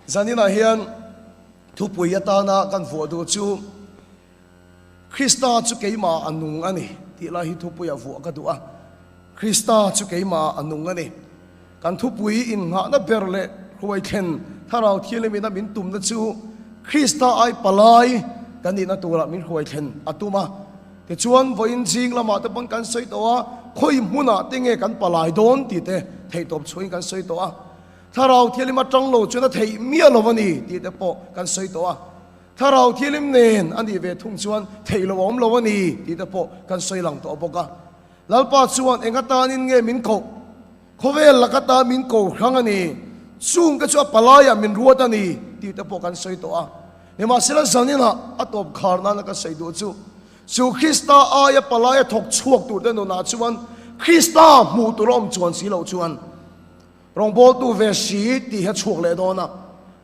Zaninah hian thupui atana kan vuah duh chu Krista chu keimah a nung a ni tih lai hi thupuia vuah ka duh a. Krista chu keimah a nung a ni. Kan thupui innghahna ber leh hruai thlen Thlarau Thianghlimin a min tumna chu Krista ai palai kan nihna turah min hruai thlen a tum a. Tichuan, vawiin zing lamah te pawn kan sawi tawh a, khawi hmunah te nge kan palai dawn tih te theihtawp chhuahin kan sawi tawh a. Thlarau Thianghlim atang lo chuan a theih miah lo a ni tih te pawh kan sawi tawh a. Thlarau Thianghlim nen a nih ve thung chuan theih lo a awm lo a ni tih te pawh kan sawi lang tawh bawk a. Lalpa chuan eng atanin nge min koh? Khawvel lak ata min ko hrang a ni, chung te chu a palaiah min ruat a ni tih te pawh kan sawi tawh a. Nimahsela zaninah a tawp khar nana ka sawi duh chu, chu Krista aia palaia thawk chhuak tur te nunah chuan Krista hmuh tur a awm chuan si loh chuan rawngbawltu ve si tih hi a chhuak leh dawn a.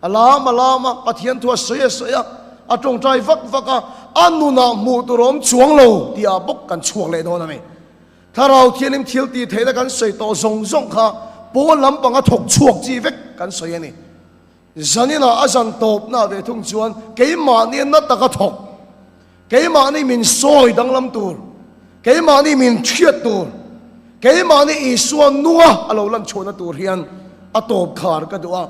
A lam a lam a, Pathian thu a sawi a sawi a, a tawngtai vak vak a, a nunah hmuh tur a awm chuang lo tihah bawk kan chhuak leh dawn a ni. Thlarau Thianghlim thil tih theihna kan sawi tawh zawng zawng kha pawn lampanga thawk chhuak chi vek kan sawi a ni. Zaninah a zan tawpna ve thung chuan keimahni na taka thawk, keimahni min sawi danglam tur, keimahni min hriat tur, keimahni Isua nunga a lo lan chhuahna tur hian a tawp khar ka duh a.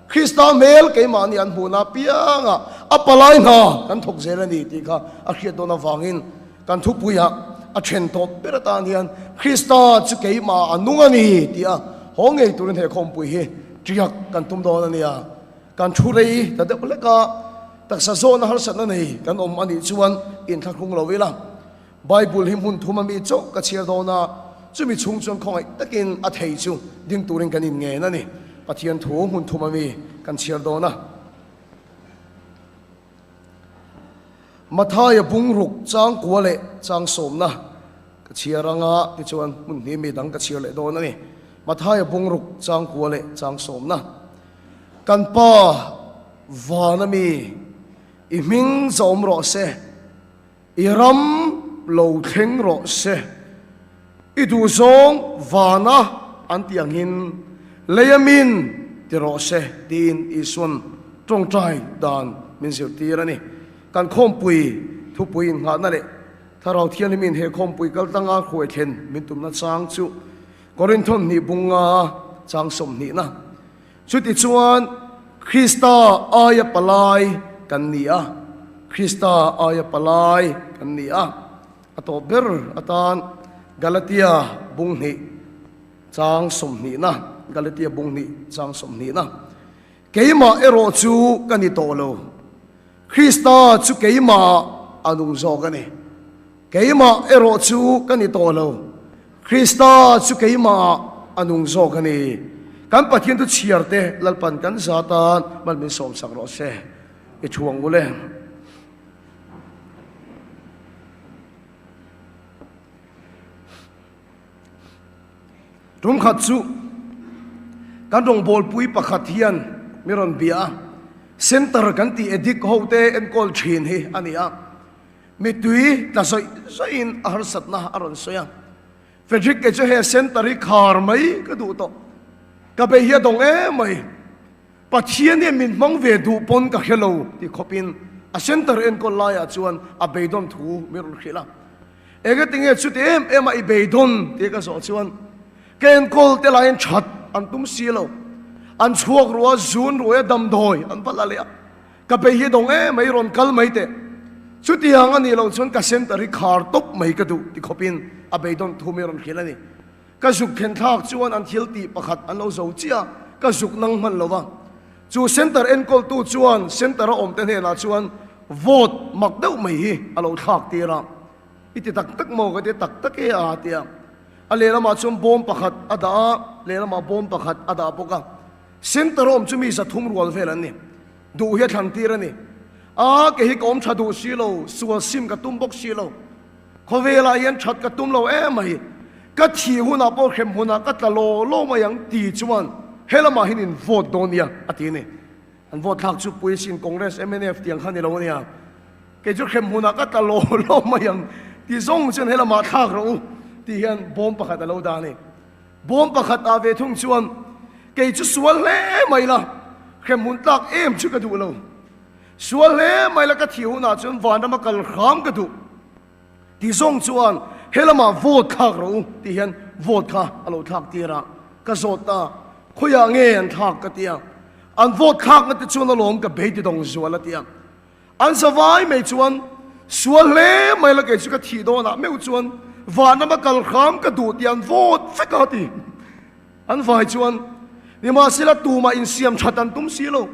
Krista hmel keimahni an hmuhna apiangah a palai hna kan thawk zel a ni tih kha a hriat dawn avangin Kan thupuiah a then tawp ber atan hian Krista chu keimah a nung a ni tih a haw ngei turin he khawmpui hi tiak kan tum dawn a nia. Kan thu rei ta deuh hlek a, taksa zawhna harsatna nei kan awm a nih chuan inthlahrung lo ila. Bible hi hmun thum ami chauh ka chhiar dawn a, chumi chhung chuan khawngaih takin a thei chu ding turin kan inngen a ni. Pathian thu hmun thum ami kan chhiar dawn a. Mathaia bungruk changkua leh changsawmna ka chhiar anga tichuan hmun hnih mi dang ka chhiar leh dawn a ni. Mathaia bungruk changkua leh changsawmna. Kan Pa vana mi, i hming zawm rawh se, i ram lo thleng rawh se, i duhzawng vana an tih angin leia min ti rawh se tiin Isuan tawngtai dan min zirtir a ni. Kan khawmpui thupui innghahna leh Thlarau Thianghlimin he khawmpui kaltlanga hruai thlen min tumna chang chu Korinthon hnih bunga chang sawmhnihna. Chutichuan, Krista aia palai kan ni a, Krista aia palai kan ni a. A tawp ber atan Galatia bung hnih chang sawmhnihna, Galatia bung hnih chang sawmhnihna, Keimah erawh chu ka ni tawh lo, Krista chu keimah a nung zawk a ni. Keimah erawh chu ka ni tawh lo, Krista chu keimah a nung zawk a ni. Kan Pathian thu chhiar te Lalpan kan za tan mal min sawmsak rawh se. I thuang u le. Tum khat chu kan rawngbawlpui pakhat hian mi rawn bia a, center kan tih addict ho te enkawl thin hi a ni a, mittui tla zawih zawihin a harsatna a rawn sawi a. Frederick kei chu he center hi khar mai ka duh tawh, ka bei hi a dawng em mai. Pathian hian min hmang ve duh pawn ka hre lo ti khawpin a center enkawl laiah chuan a beidawn thu min rawn hrilh a. Engatinge chuti em em a i beidawn tih ka zawh chuan ka enkawl te laiin that an tum si lo. An chhuak ruah a, zun ruai a, damdawi an va la leh a. Ka bei hi dawng em mai rawn kal mai teh. Chutiang a nih loh chuan ka center hi khar tawp mai ka duh ti khawpin a beidawn thu min rawn hrilh a ni. Ka zuk thlen thlak chuan an thil tih pakhat an lo zo chiah a, ka zuk nang hman lo va. Chu center enkawltu chuan center a awmte hnenah chuan vote mak deuh mai hi a lo thlak tir a. I ti tak tak maw ka ti tak tak e a ti a. A lehlamah chuan bawm pakhat a dah a, lehlamah bawm pakhat a dah bawk a. Center a awm chu mi 300 rual vel an ni. Duh hi a thlan tir a ni. A, kei hi ka awm tha duh si lo, sual sim ka tum bawk si lo. Khawvelah hian that ka tum lo em mai, ka thih hunah pawh hrem hunah ka tla law law mai ang ti chuan helamah hian in vote dawn nia a ti a ni. An vote thlak chu Puisin Congress mnf tiang kha ni lo a nia. Kei chu hrem hunah ka tla law law mai ang ti zawng chuan helamah thlak rawh u tih hian bawm pakhat a lo dah a ni. Bawm pakhat ah ve thung chuan kei chu sual hle mai la. Hremhmun tlak em chu ka duh lo. Sual hle mai la ka thih hunah chuan vanrama kal hram ka duh. Ti zawng chuan he lamah vote thlak rawh u tih hian vote kha a lo thlak tir a, ka zawt ta, khawiah nge an thlak ka ti a, an vote thlakna te chuan alawm ka bei ti dawng zual a ti a, an zavai mai chuan sual hle mai la kei chu ka thih dawnah meuh chuan vanrama kal hram ka duh tih an vote vek a ti. An vai chuan, Nimahsela tumah insiam that an tum si lo,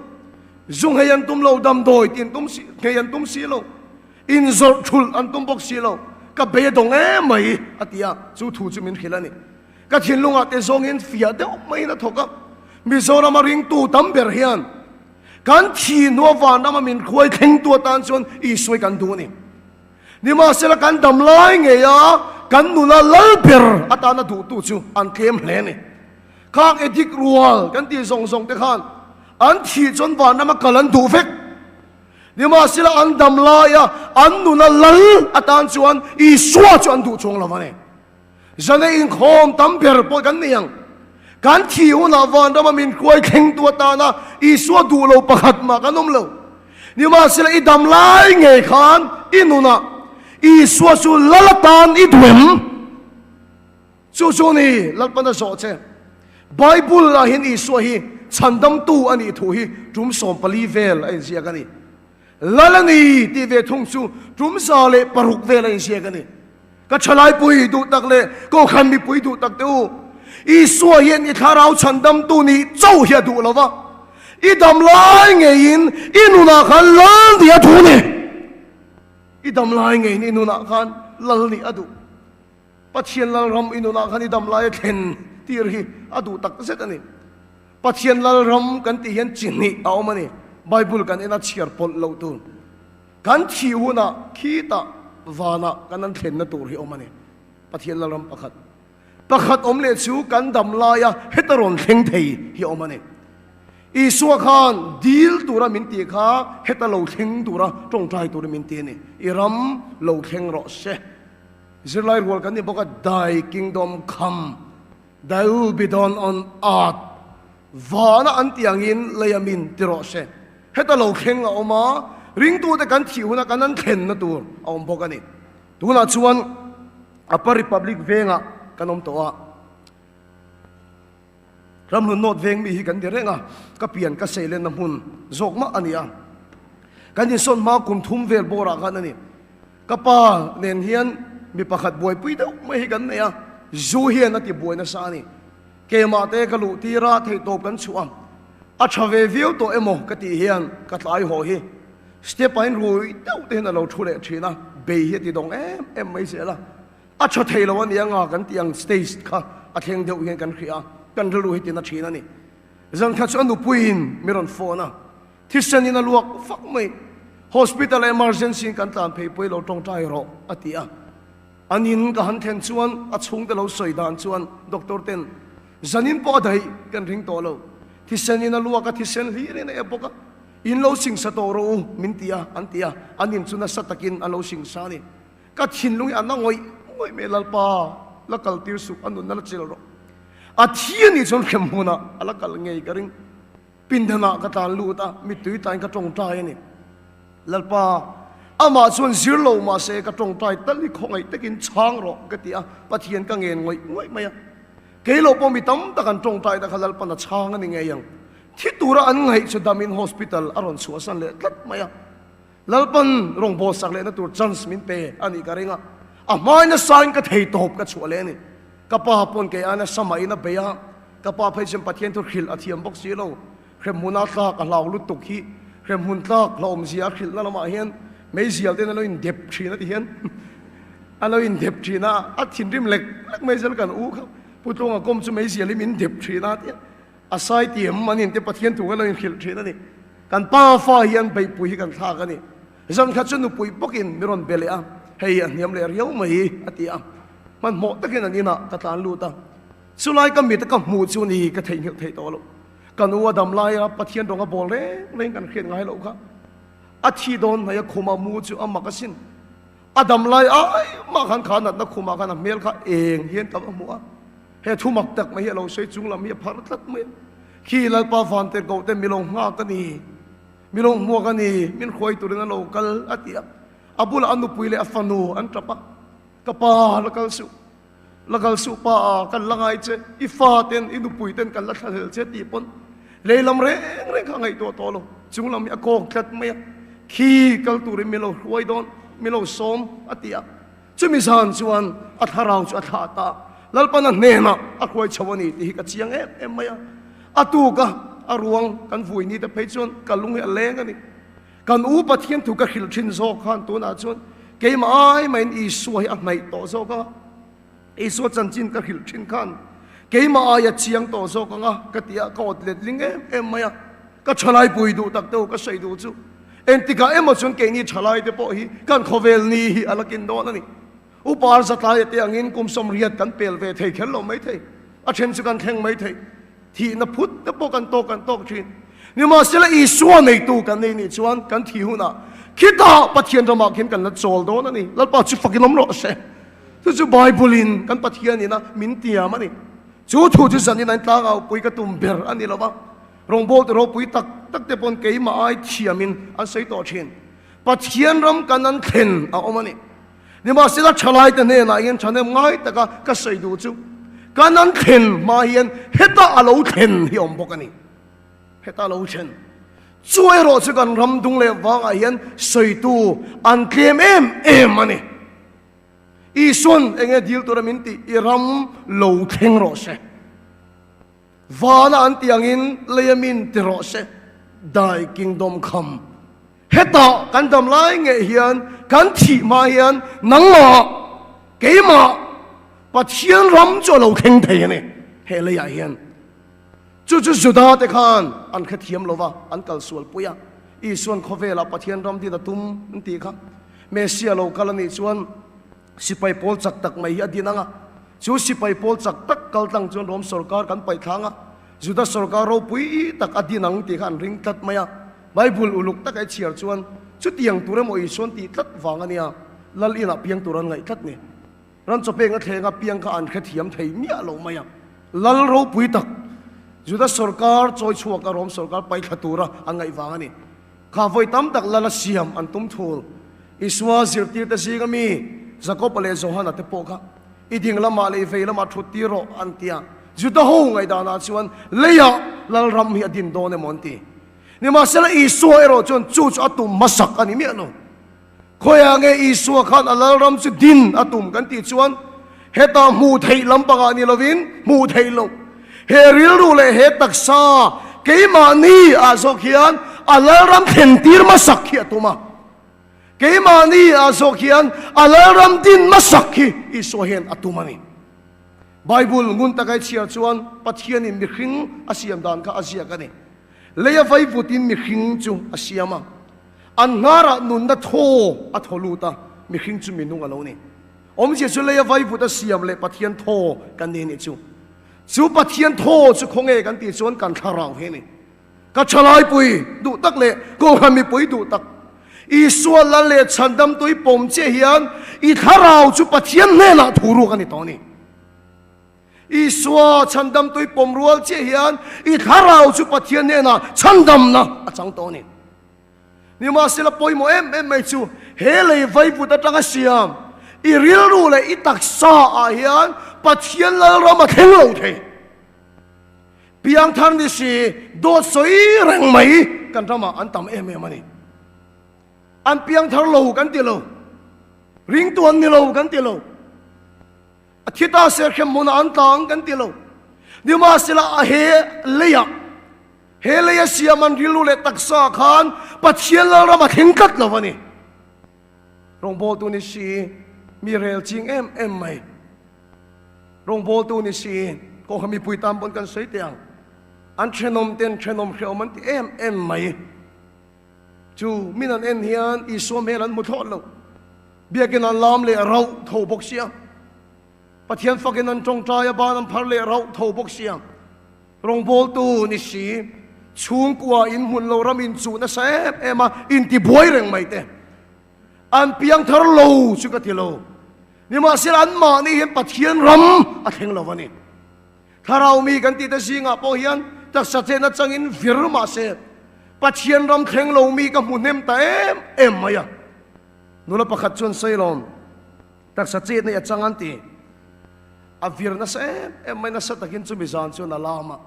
zu nghei an tum lo, damdawi tih an tum si, nghei an tum si lo, inzawrh thulh an tum bawk si lo, ka bei a dawng em mai, a ti a, chu thu chu min hrilh a ni. Ka thinlungah te zawngin fiah deuh maiin a thawk a, Mizorama ringtu tam ber hian kan thi hnua vanrama min hruai thlengtu atan chuan Isua hi kan duh a ni. Nimahsela kan dam lai ngei a, kan nula lal ber atana duhtu chu an tlem hle a ni. Khang edik rual kan tih zawng zawng te khan an thih chuan vanrama kal an duh vek. Nimahsela an dam lai a, an nula lal atan chuan Isua chu an duh chuang lo a ni. Zane inkhawm tam ber pawh kan nei ang. Kan thih hunah vanrama min hruai thlengtu atana Isua duh lo pakhat mah kan awm lo. Nimahsela i dam lai ngei khan i nunah Isua chu lal atan i duh em? Chu chu ni Lalpana zawh che. Bible ah hian Isua hi chhandamtu a nih thu hi tum 14 vel a inziak a ni. Lal a ni tih ve thung chu tum 106 vel a inziak a ni. Ka thalaipui duh tak leh Kohhran mipui duh tak te u, Isua hian i thlarau chhandamtu nih chauh hi a duh lo va, i dam lai ngeiin i nunah khan lal nih a duh a ni. I dam lai ngeiin i nunah khan lal nih a duh. Pathian Lalram i nunah khan i dam lai a thlen tir hi a duh tak zet a ni. Pathian Lalram kan tih hian chi hnih a awm a ni. Bible kan en a chhiar pawlh loh tur. Kan thih hunah khitah vanah kan an thlenna tur hi awm a ni. Pathian Lalram pakhat. Pakhat awm leh chu kan dam laia heta rawn thleng thei hi awm a ni. Isua khan dil tura min tih kha heta lo thleng tura tawngtai turin min ti a ni. I ram lo thleng rawh se. Zirlai rual kan ni bawk a, Thy kingdom come. Thy will be done on earth, vana an tih angin lei a min ti rawh se. Heta lo thleng a awm a, ringtute kan thih huna kan an thlenna tur a awm bawk a ni. Tunah chuan Upper Republic vengah kan awm tawh a, Ramhlun North veng mi hi kan ni reng a, ka pian ka seilenna hmun zawk mah a ni a. Kan insawn hma kum thum vel bawrah khan a ni. Ka pa nen hian mi pakhat buaipui deuh mai hi kan nei a, zu hian a ti buai nasa a ni. Keimah te ka luh tir a, theihtawp kan chhuah a, a tha ve viau tawh emaw ka tih hian ka tlai haw hi step ah in rui deuh te hian a lo thu leh thin a, bei hi a ti dawng em em mai zel a, a tha thei lo a nia nga kan tih ang stage kha a thleng deuh hian kan hria a, kan rilru hi tina thin a ni. Zankhat chu a nupuiin mi rawn phone a. Thisen in a luak vak mai. Hospital emergency in kan tlan phei pawh i lo tawngtai rawh a ti a. An in ka han thlen chuan a chhungte lo sawi dan chuan doctor ten zanin pawh a daih kan ring tawh lo. Thisen in a luak a, thisen hlir in a ep bawk a. In lo singsa tawh rawh u min ti a an ti a. An in chu nasa takin an lo singsa a ni. Ka thinlung hi a na ngawih ngawih mai Lalpa la kal tir suh a nunna la chel rawh. A thi a nih chuan hrem hmunah a la kal ngei ka ring. Pindanah ka tlan lut a, mittui tain ka tawngtai a ni. Lalpa, amah chuan zir lo mahse ka tawngtai tal hi khawngaih takin chhang rawh ka ti a, Pathian ka ngen ngawih ngawih mai a. Kei lo pawh mi tam tak an tawngtai ta kha Lalpan a chhang a ni ngei ang. Thi tura an ngaih chu damin hospital a rawn chhuahsan leh tlat mai a. Lalpan rawngbâwl sak lehna tur chance min pe a nih ka ring a, a hmai nasain ka thei tawp ka chhuah leh a ni. Ka pa pawn kei aina samain a bei a, ka pa phei chuan Pathian thu hrilh a thiam bawk si lo. Hremhmuna tlak a hlau lutuk hi hremhmun tlak hlauhawmzia a hrilhna lamah hian meizial ten a lo indep thin a ti hian a lo indep thin a, a thinrim lek lek mai zel kan u kha Pu Tluanga kawm chu meizial hi min dep thin a tia a sai tiam an inte Pathian thu kha lo inhrilh thin a ni. Kan pa fa hian beihpui hi kan thlak a ni. Zan khat chu nupui bawkin mi rawn be leh a, hei a hniam leh riau mai a ti a. Hmanhmawh takin an inah ka tlan lut a. Chulai ka mit a ka hmuh chu ni ka theihnghilh theih tawh lo. Ka nu a dam laia Pathian rawng a bawl reng reng kan hriat ngai loh kha. A thi dawn hnaih a khuma mu chu a mak asin. A dam lai ai mah khan kha natna khumah khan a hmel kha eng hian ka va hmu a. He thu mak tak mai hi a lo sawi chung lam hi a phar tlat mai a. Khi Lalpa vantirhkoh te mi lo nghak a ni, mi lo hmuak a ni, min hruai turin a lo kal, a ti a. A bulah a nupui leh a fanu an tap a, Ka pa, la kal suh, la kal suh pa a, kan la ngai che, i fa ten, i nupui ten kan la thlahlel che tih pawn lei lam reng reng kha a ngaihtuah tawh lo, chung lam hi a kawk tlat mai a, khi kal turin mi lo hruai dawn, mi lo sawm, a ti a. Chumi zan chuan a thlarau chu a thlah ta a, Lalpana hnenah a hruai chho a ni tih hi ka chiang em em mai a. A tuka a ruang kan vui ni te phei chuan ka lung hi a leng a ni. Kan u Pathian thu ka hrilh thin zawk khan tunah chuan keimah ai maiin Isua hi a hnaih tawh zawk a, Isua chanchin ka hrilh thin khan keimah aia chiang tawh zawk ang a ka ti a, ka awt letling em em mai a. Ka thalai pui duh tak te u ka sawi duh chu engtikah emaw chuan keini thalai te pawh hi kan khawvel ni hi a la kin dawn a ni. Upa Arzatlai te angin kum 80 kan pel ve thei kher lo mai thei, a then chu kan thleng mai thei, thihna phut te pawh kan tawk kan tawk thin. Nimahsela Isua neitu kan nei nih chuan kan thih hunah khitah Pathian ramah khian kan la chawl dawn a ni. Lalpa chu fakin awm rawh se. Chu chu Bible in kan Pathian ina min tiam a ni. Chu thu chu zanin an tlangau pui ka tum ber a ni lo va. Rawngbawlte ropui tak tak te pawn keimah ai thiamin an sawi tawh thin. Pathian ram kan an thlen a awm a ni. Nimahsela thalaite hnenah hian thahnem ngai taka ka sawi duh chu kan an thlen hma hian heta a lo thlen hi a awm bawk a ni. Heta a lo thlen. Chu erawh chu kan ram dung leh vangah hian sawitu an tlem em em a ni. Isuan enge dil tura min tih i ram lo thleng rawh se. Vana an tih angin leia min ti rawh se, Thy kingdom come. Hetah kan dam lai ngei hian kan thih hma hian nangmah, keimah, Pathian ram chu a lo thleng thei a ni he leiah hian. Chu chu Juda te khan an hrethiam lo va, an kal sual pui a. Isuan khawvelah Pathian ram din a tum an tih kha. Messia lo kal a nih chuan Sipai pawl chak tak mai hi a din ang a, chu sipai pawl chak tak kal tlang chuan Rom sorkar kan paih thlang a, Juda sorkar ropui tak a din ang tih kha an ring tlat mai a. Bible uluk taka i chhiar chuan chutiang tur emaw Isuan tih tlat vang a nia, Lal inah piang tur an ngaih tlat ni. Ran chawpeng a thleng a piang kha an hrethiam thei miah lo mai a. Lal ropui tak Juda sorkar chawi chhuak a Rom sorkar paih thla tura an ngaih vang a ni. Kha vawi tam tak lala siam an tum thul. Isua zirtirte zinga mi Jakoba leh Johana te pawh kha i ding lamah leh i vei lamah thut tir rawh an ti a. Juda ho ngaihdanah chuan leiah Lalram hi a din dawn emaw an ti. Nimahsela Isua erawh chuan chu chu a tum hmasak a ni miah lo. Khawiah nge Isua khan a Lalram chu din a tum kan tih chuan hetah hmuh theih lampangah ni lovin hmuh theih loh. He rilru leh he taksa keimahni ah zawk hian a Lalram thlen tir hmasak hi a tum a. Keimahni ah zawk hian a Lalram din hmasak hi Isua hian a tum a ni. Bible ngun taka i chhiar chuan Pathianin mihring a siam dan kha a ziak a ni. Lei a vaivutin mihring chu a siam a. An hnarah nunna thaw a thaw lut a, mihring chu minung a lo ni. Awmzia chu leia vaivut a siam leh Pathian thaw kan ni nih chu. Chu Pathian thaw chu khawnge kan tih chuan kan thlarau hi a ni. Ka thalaipui duh tak leh Kohhran mipui duh tak, Isua Lal leh Chhandamtu i pawm chiah hian i thlarau chu Pathian hnenah thu ruk a ni tawh a ni. Isua chhandamtu i pawm rual chiah hian i thlarau chu Pathian hnenah chhandamna a chang tawh a ni. Nimahsela pawimawh em em mai chu he lei vaivut atanga siam i rilru leh i taksa ah hian Pathian Lalram a thleng lo thei. Piangthar ni si dawt sawi reng mai kan ramah an tam em em a ni. An piangthar lo kan ti lo, ringtu an ni lo kan ti lo. A thi ta serkhem hmunah an tla ang kan ti lo. Nimahsela a he leiah, he leia siam an rilru leh taksa khan Pathian Lalram a thleng tlat lo a ni. Rawngbawltu ni si, mi rel ching em em mai. Rawngbawltu ni si, kawngka mipui tan pawn kan sawi teh ang. An thenawm ten thenawm hrehawm an ti em em mai. Chu min an en hian Isua hmel an hmu thlawt lo. Biakin an lam leh rauh tho bawk sia. Pathian fakin an tawngtai a, ban an phar leh rauh tho bawk sia. Rawngbawltu ni si, chhungkua in hmun lo ram in chuh nasa em em a, intibuai reng mai te. An piangthar lo chu ka ti lo. Nimahsela anmahni hian Pathian ram a thleng lo a ni. Thlarau mi kan tih te zingah pawh hian Taksa chenna changin vir mah se, Pathian ram thleng lo mi ka hmu hnem ta em em mai a. Nula pakhat chuan Sailawm, taksa chetna i a chang an ti. A vir nasa em em mai, nasa takin chumi zan chuan a lam a.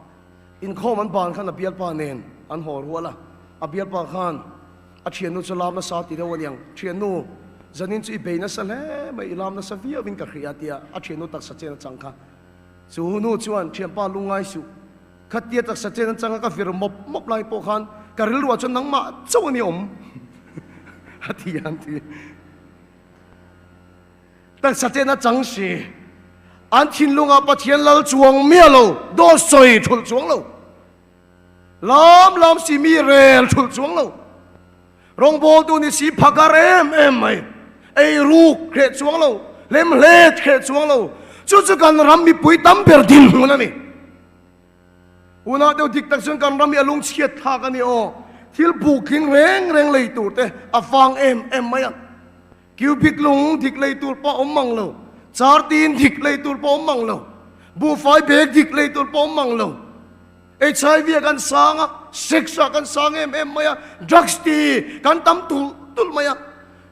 Inkhawm an ban khan a bialpa nen an haw rual a, a bialpa khan a thiannu chu lam nasa ti deuh a niang, Thiannu, zanin chu i bei nasa hle mai, i lam nasa viauin ka hria tia a thiannu taksa chen a chang kha. Chu nu chuan, Thianpa lungngai suh, khatia taksa chen a chang a ka vir mawp mawp lai pawh khan ka rilruah chuan nangmah chauh a ni awm a ti a an ti. Taksa chen a chang si. An thinlungah Pathian lal chuang miah lo, dawt sawi thulh chuang lo. Lam lam si mi rel thulh chuang lo. Rawngbawltu ni si phakar em em mai. Ei ruk hreh chuang lo, hlem hlet hreh chuang lo. Chu chu kan ram mipui tam ber dinhmun a ni. Unah deuh dik tak chuan kan ram hi a lungchhiat thlak a ni aw. Thil buk tling reng reng lei tur te a vang em em mai a. Cubic lung dik lei tur pawh a awm mang lo, chartin dik lei tur pawh a awm mang lo, buhfai bag dik lei tur pawh a awm mang lo. HIV ah kan sang a, sex ah kan sang em em mai a, drugs ti kan tam tulh tulh mai a.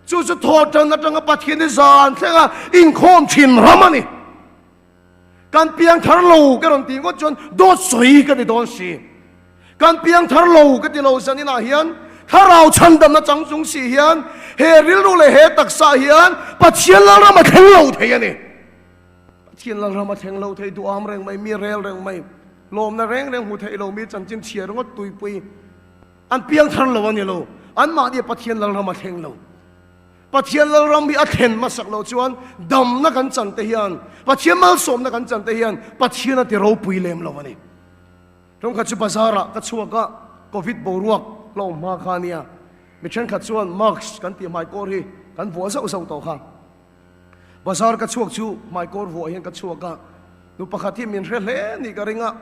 Chu chu thawhtan atanga Pathian hi zan thleng a inkhawm thin ram a ni. Kan piang thar lo ka rawn tih ngawt chuan dawt sawi ka ti dawn si. Kan piang thar lo ka ti lo zan inah hian thlarau chhandamna chang chung si hian he rilru leh he taksa hian Pathian Lalram a thleng lo thei a ni. Pathian Lalram a thleng lo thei duham reng mai, mi rel reng mai, lawmna reng reng hmu theih lo mi chanchin chhiar ringawt tuipui an piang thar lo a ni lo. Anmahni Pathian Lalram a thleng lo. Pathian Lalram hi a thlen hmasak loh chuan damna kan chan te hian, Pathian malsawmna kan chan te hian Pathian a ti ropui lem lo a ni. Ṭawngkhat chu bazar-ah ka chhuak a, Covid boruak la awm hma kha a nia. Mi ṭhenkhat chuan mask kan tih hmaikawr hi kan vuah zauh zauh tawh kha. Bazar ka chhuak chu hmaikawr vuah hian ka chhuak a, nu pakhat hi min hre hle nih ka ring a,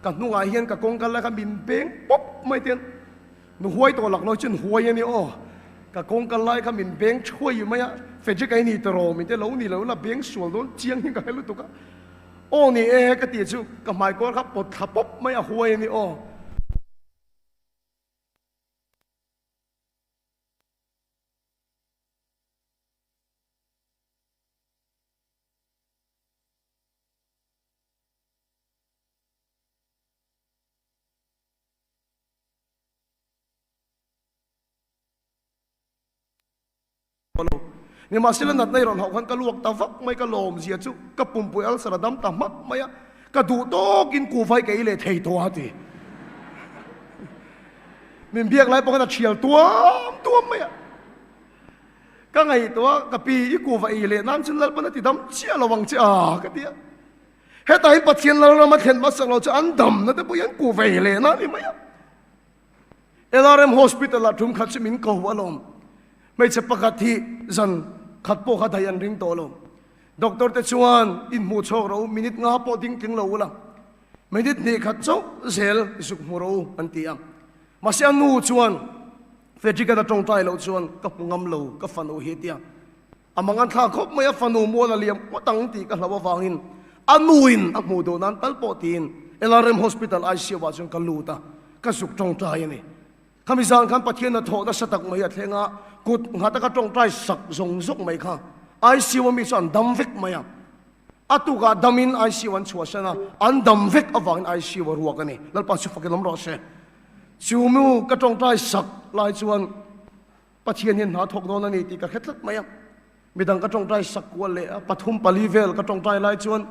ka hnungah hian ka kawngka la kha min beng pawp mai tian Nu huai tawh lak lo chin huai a ni aw. Ka kawng kal lai kha min beng thuai mai a, Frederick a i ni tawh min te lo ni lo la beng sual dawn chiang hi ka hre lutuk a. Aw ni e ka tih chu ka hmaikawl kha pawt thla pawp mai a huai a ni aw. Nimahsela natna i rawn hauh khan ka luak ta vak mai, ka lawm zia chu ka pumpui ulcer a dam ta hmak mai a, ka duh tawkin kuhva hi ka ei leh thei tawh a ti. Min biak lai pawh khan a thial tuam tuam mai a. Ka ngaihtuah a, ka pi i kuhva ei leh nan chuan Lalpan a ti dam chiah lo ang che a ka ti a. Hetah hi Pathian Lalram a thlen hmasak lo chu an damna te pawh hi an kuh ve leh na a ni mai a. LRM Hospital ah tum khat chu min ko alawm. Hmeichhe pakhat hi zan khat pawh kha daih an ring tawh lo. Doctor te chuan inhmuh chhawk rawh u, minute nga pawh ding tling lo ula, minute hnih khat chauh zel zuk hmu rawh u an ti a. Mahse a nu chuan Frederick-a'n a tawngtai loh chuan ka hmu ngam lo ka fanu hi a ti a. A mang an thla khawp mai a, fanu mual a liam ngawt ang tih ka hlauh avangin a nuin a hmuh duh nan tal pawh tiin LRM Hospital ICU ah chuan ka lut a, ka zuk tawngtai a ni. Khami zan khan Pathian hnathawh nasa tak mai a thleng a, kut nghat a ka tawngtai sak zawng zawng mai kha ICU a mi chu an dam vek mai a, a tukah damin ICU an chhuahsan a, an dam vek avangin ICU a ruak a ni. Lalpa chu fakin awm rawh se. Chu nu ka tawngtai sak lai chuan Pathian hian hna thawk dawn a ni tih ka hre tlat mai a. Midang ka tawngtai sak kual leh a, pathum pali vel ka tawngtai lai chuan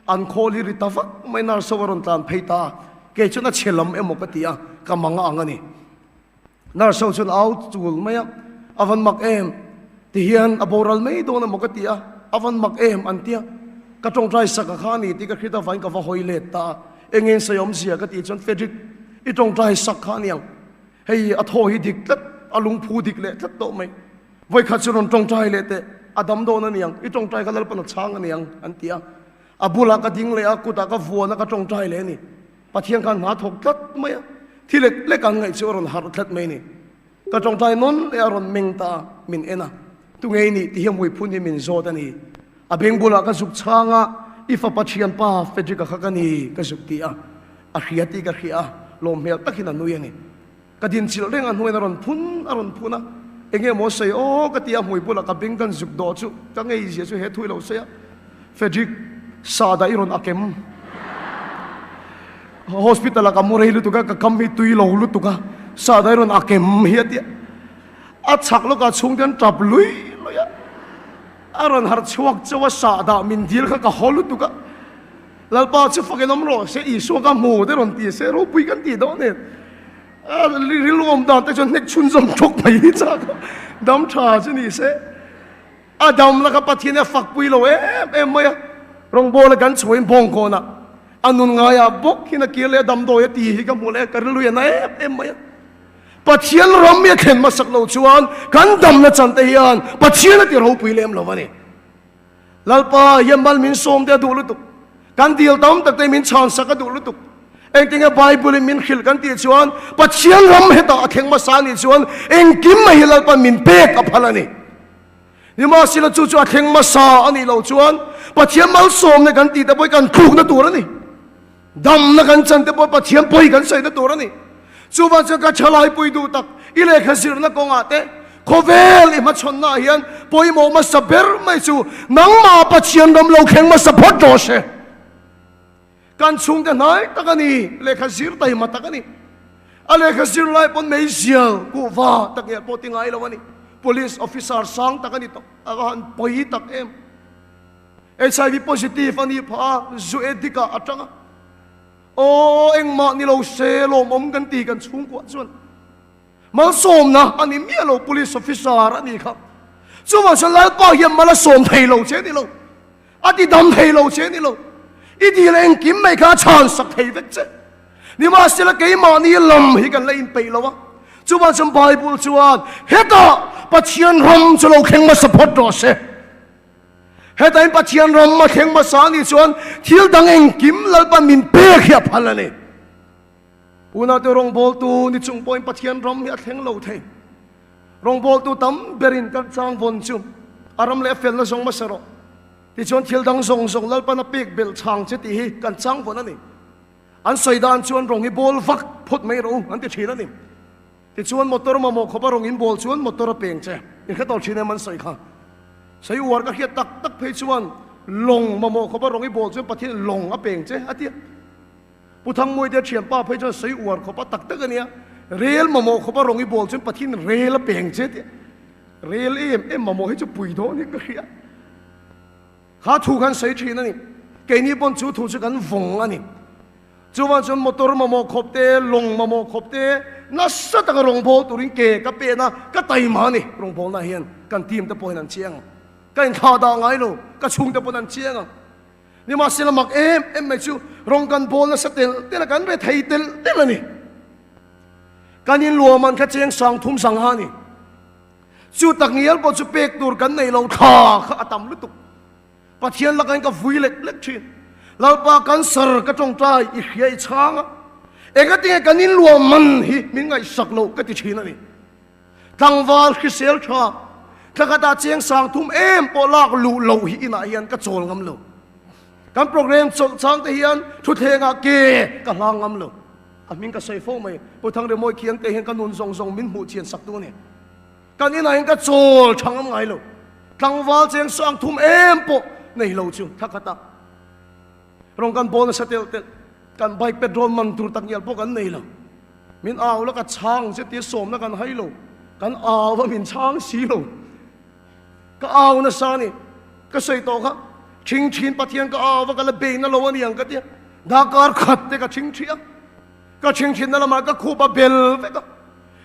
an khawl hi ri ta vak mai, nurse ho a rawn tlan phei ta a, kei chuan a chhe lam emaw ka ti a, ka mang a ang a ni. Nurse ho chuan au chul mai a, a van mak em, ti hian a boral mai dawn emaw ka ti a, a van mak em an ti a, ka tawngtai sak a kha a ni tih ka hriat avangin ka va hawi let ta a, eng nge sawi awmzia ka tih chuan Frederick i tawngtai sak kha a ni ang. Hei a thaw hi dik tlat, a lungphu dik leh tlat tawh mai. Vawikhat chu rawn tawngtai leh teh, a dam dawn a niang, i tawngtai kha Lalpan a chhang a niang an ti a. A bulah ka ding leh a, kutah ka vuan a, ka tawngtai leh a ni. Pathian khan hna thawk tlat mai a, thi lek lek an ngaih chu a rawn harh tlat mai a ni. Ka tawngtai nawn leh a rawn meng ta a, min en a, Tunge i nih? ti hian hmuiphun hi min zawt a ni. A beng bulah ka zuk chhang a, I fapa thianpa Frederick-a kha ka ni, ka zuk ti a. A hria tih ka hria a. Lawm hmel takin a nui a ni. Ka din chilh reng a hnuaiin a rawn phun a rawn phun a, enge maw sawi aw ka ti a, hmui bulah ka beng kan zuk dawh chu ka ngei zia chu he thu i lo sawi a, Frederick sahdah i rawn a kem hospital ah ka mu rei lutuk a, ka kam hi tui lo lutuk a, sahdah i rawn a kem hi a ti a, a chhak lawkah chhungte an tap lui lui a, a rawn harh chhuak chauh a, sahdah min dil kha ka haw lutuk a. Lalpa chu fakin awm rawh se, Isua ka hmu te rawn ti se, ropui kan tih dawn nen. Rilru awm dan te chuan hnek chhunzawm thawk mai hi chak a, dam tha chu ni se. A dam laka Pathian a fakpui lo em em mai a, rawngbawla kan chhuahin bawngkawnah a nun ngaiah bawk hian a kir leh a damdawi a ti hi ka hmu leh a, ka rilru hi a na em em mai a. Pathian ram hi a thlen hmasak loh chuan kan damna chan te hian Pathian a ti ropui lem lo a ni. Lalpa hian mal min sawm te a duh lutuk. Kan dil tam tak te min chhan sak a duh lutuk. Engtinge Bible in min hrilh kan tih chuan Pathian ram hetah a thleng hmasa nih chuan engkim mai hi Lalpa min pek a phal a ni. Nimahsela chu chu a thleng hmasa a nih loh chuan Pathian malsawmna kan tih te pawh hi kan tlukna tur a ni. Damna kan chan te pawh Pathian pawi kan sawi na tur a ni. Chuvang chuan ka thalaipui duh tak, i lehkha zirna kawngah te, khawvel i hmachhawnna ah hian pawimawh hmasa ber mai chu nangmah Pathian ram lo thleng hmasa phawt rawh se. Kan chhungte hnai tak a ni, lehkha zir taima tak a ni. A lehkha zir lai pawn meizial kuhva tak ngial pawh ti ngai lo a ni. Police officer sang tak a ni tawh, a va han pawi tak em. HIV positive a nih phah a, zu addict ah a tang a. Aw engmah ni lo se lawmawm kan ti kan chhungkuah chuan malsawmna a ni miah lo police officer a nih kha. Chuvang chuan Lalpa hian mal a sawm thei lo che ni lo, a ti dam thei lo che ni lo, i dil engkim mai kha a chhan sak thei vek che. Nimahsela keimahni lam hi kan la inpeih lo a, chuvang chuan Bible chuan hetah Pathian ram chu lo thleng hmasa phawt rawh se. Hetain Pathian ram a thleng hmasa anih chuan thil dang engkim Lalpan min pek hi a phal a ni. Unate rawngbawltu ni chung pawhin Pathian ram hi a thleng lo thei. Rawngbawltu tam berin kan chang vawn chu a ram leh a felna zawng hmasa rawh. Tichuan thil dang zawng zawng Lalpan a pek belh chhang che tih hi kan chang vawn a ni. An sawi dan chuan rawng hi bawl vak phawt mai rawh u an ti thin a ni. Tichuan motor mamawh khawpa rawng in bawl chuan motor a peng che. In hre tawh thin em an sawi kha. Sawi uar ka hriat tak tak phei chuan lawng mamawh khawpa rawng i bawl chuan Pathian lawng a peng che a ti a. Pu Thangmuite thianpa phei chuan sawi uar khawpa tak tak a nia. Rel mamawh khawpa rawng i bawl chuan Pathian rel a peng che a ti a. Rel em em mamawh hi chu pui dawn hi ka hria. Kha thu khan sawi thin a ni. Keini pawn chu thu chu kan vawng a ni. Chuvang chuan motor mamawh khawp te, lawng mamawh khawp te nasa taka rawngbâwl turin ke ka pen a, ka taima a ni. Rawngbâwlna hian kan team te pawhin an chiang ang. Ka inthlah dah ngai lo, ka chhungte pawn an chiang ang. Nimahsela mak em em mai chu rawng kan bâwl nasa tel tel a, kan re thei tel tel a ni. Kan inluahman kha cheng 3000 sangha a ni. Chu tak ngial pawh chu pek tur kan nei lo thla kha a tam lutuk. Pathian lakain ka vui lek lek thin. Lalpa cancer ka tawngtai i hria i chhang a, engatinge kan inluah man hi min ngaihsak loh ka ti thin a ni. Tlangval hrisel tha, thlakhatah cheng 3000 em pawh lak luh loh hi inah hian ka chawl ngam lo. Kan program chawlh chang te hian thutthlengah ke ka hlang ngam lo. A hming ka sawi fo mai, Pu Thangremawi Khiangte hian ka nun zawng zawng min hmuh chian sak tu a ni. Kan inah hian ka chawl tha ngam ngai lo. Tlangval cheng 3000 em pawh nei lo chu thla khat a. Rawng kan bawl nasa telh telh, kan bike petrol man tur tak ngial pawh kan nei lo. Min au la ka chhang che tia sawmna kan hai lo, kan au a min chhang si lo. Ka au nasa a ni, ka sawi tawh kha, ṭhing ṭhin Pathian ka au a ka la bei na lo a ni ang ka tia, darkar khat te ka ṭhing ṭhi a, ka ṭhing ṭhinna lamah ka khup a bel vek a.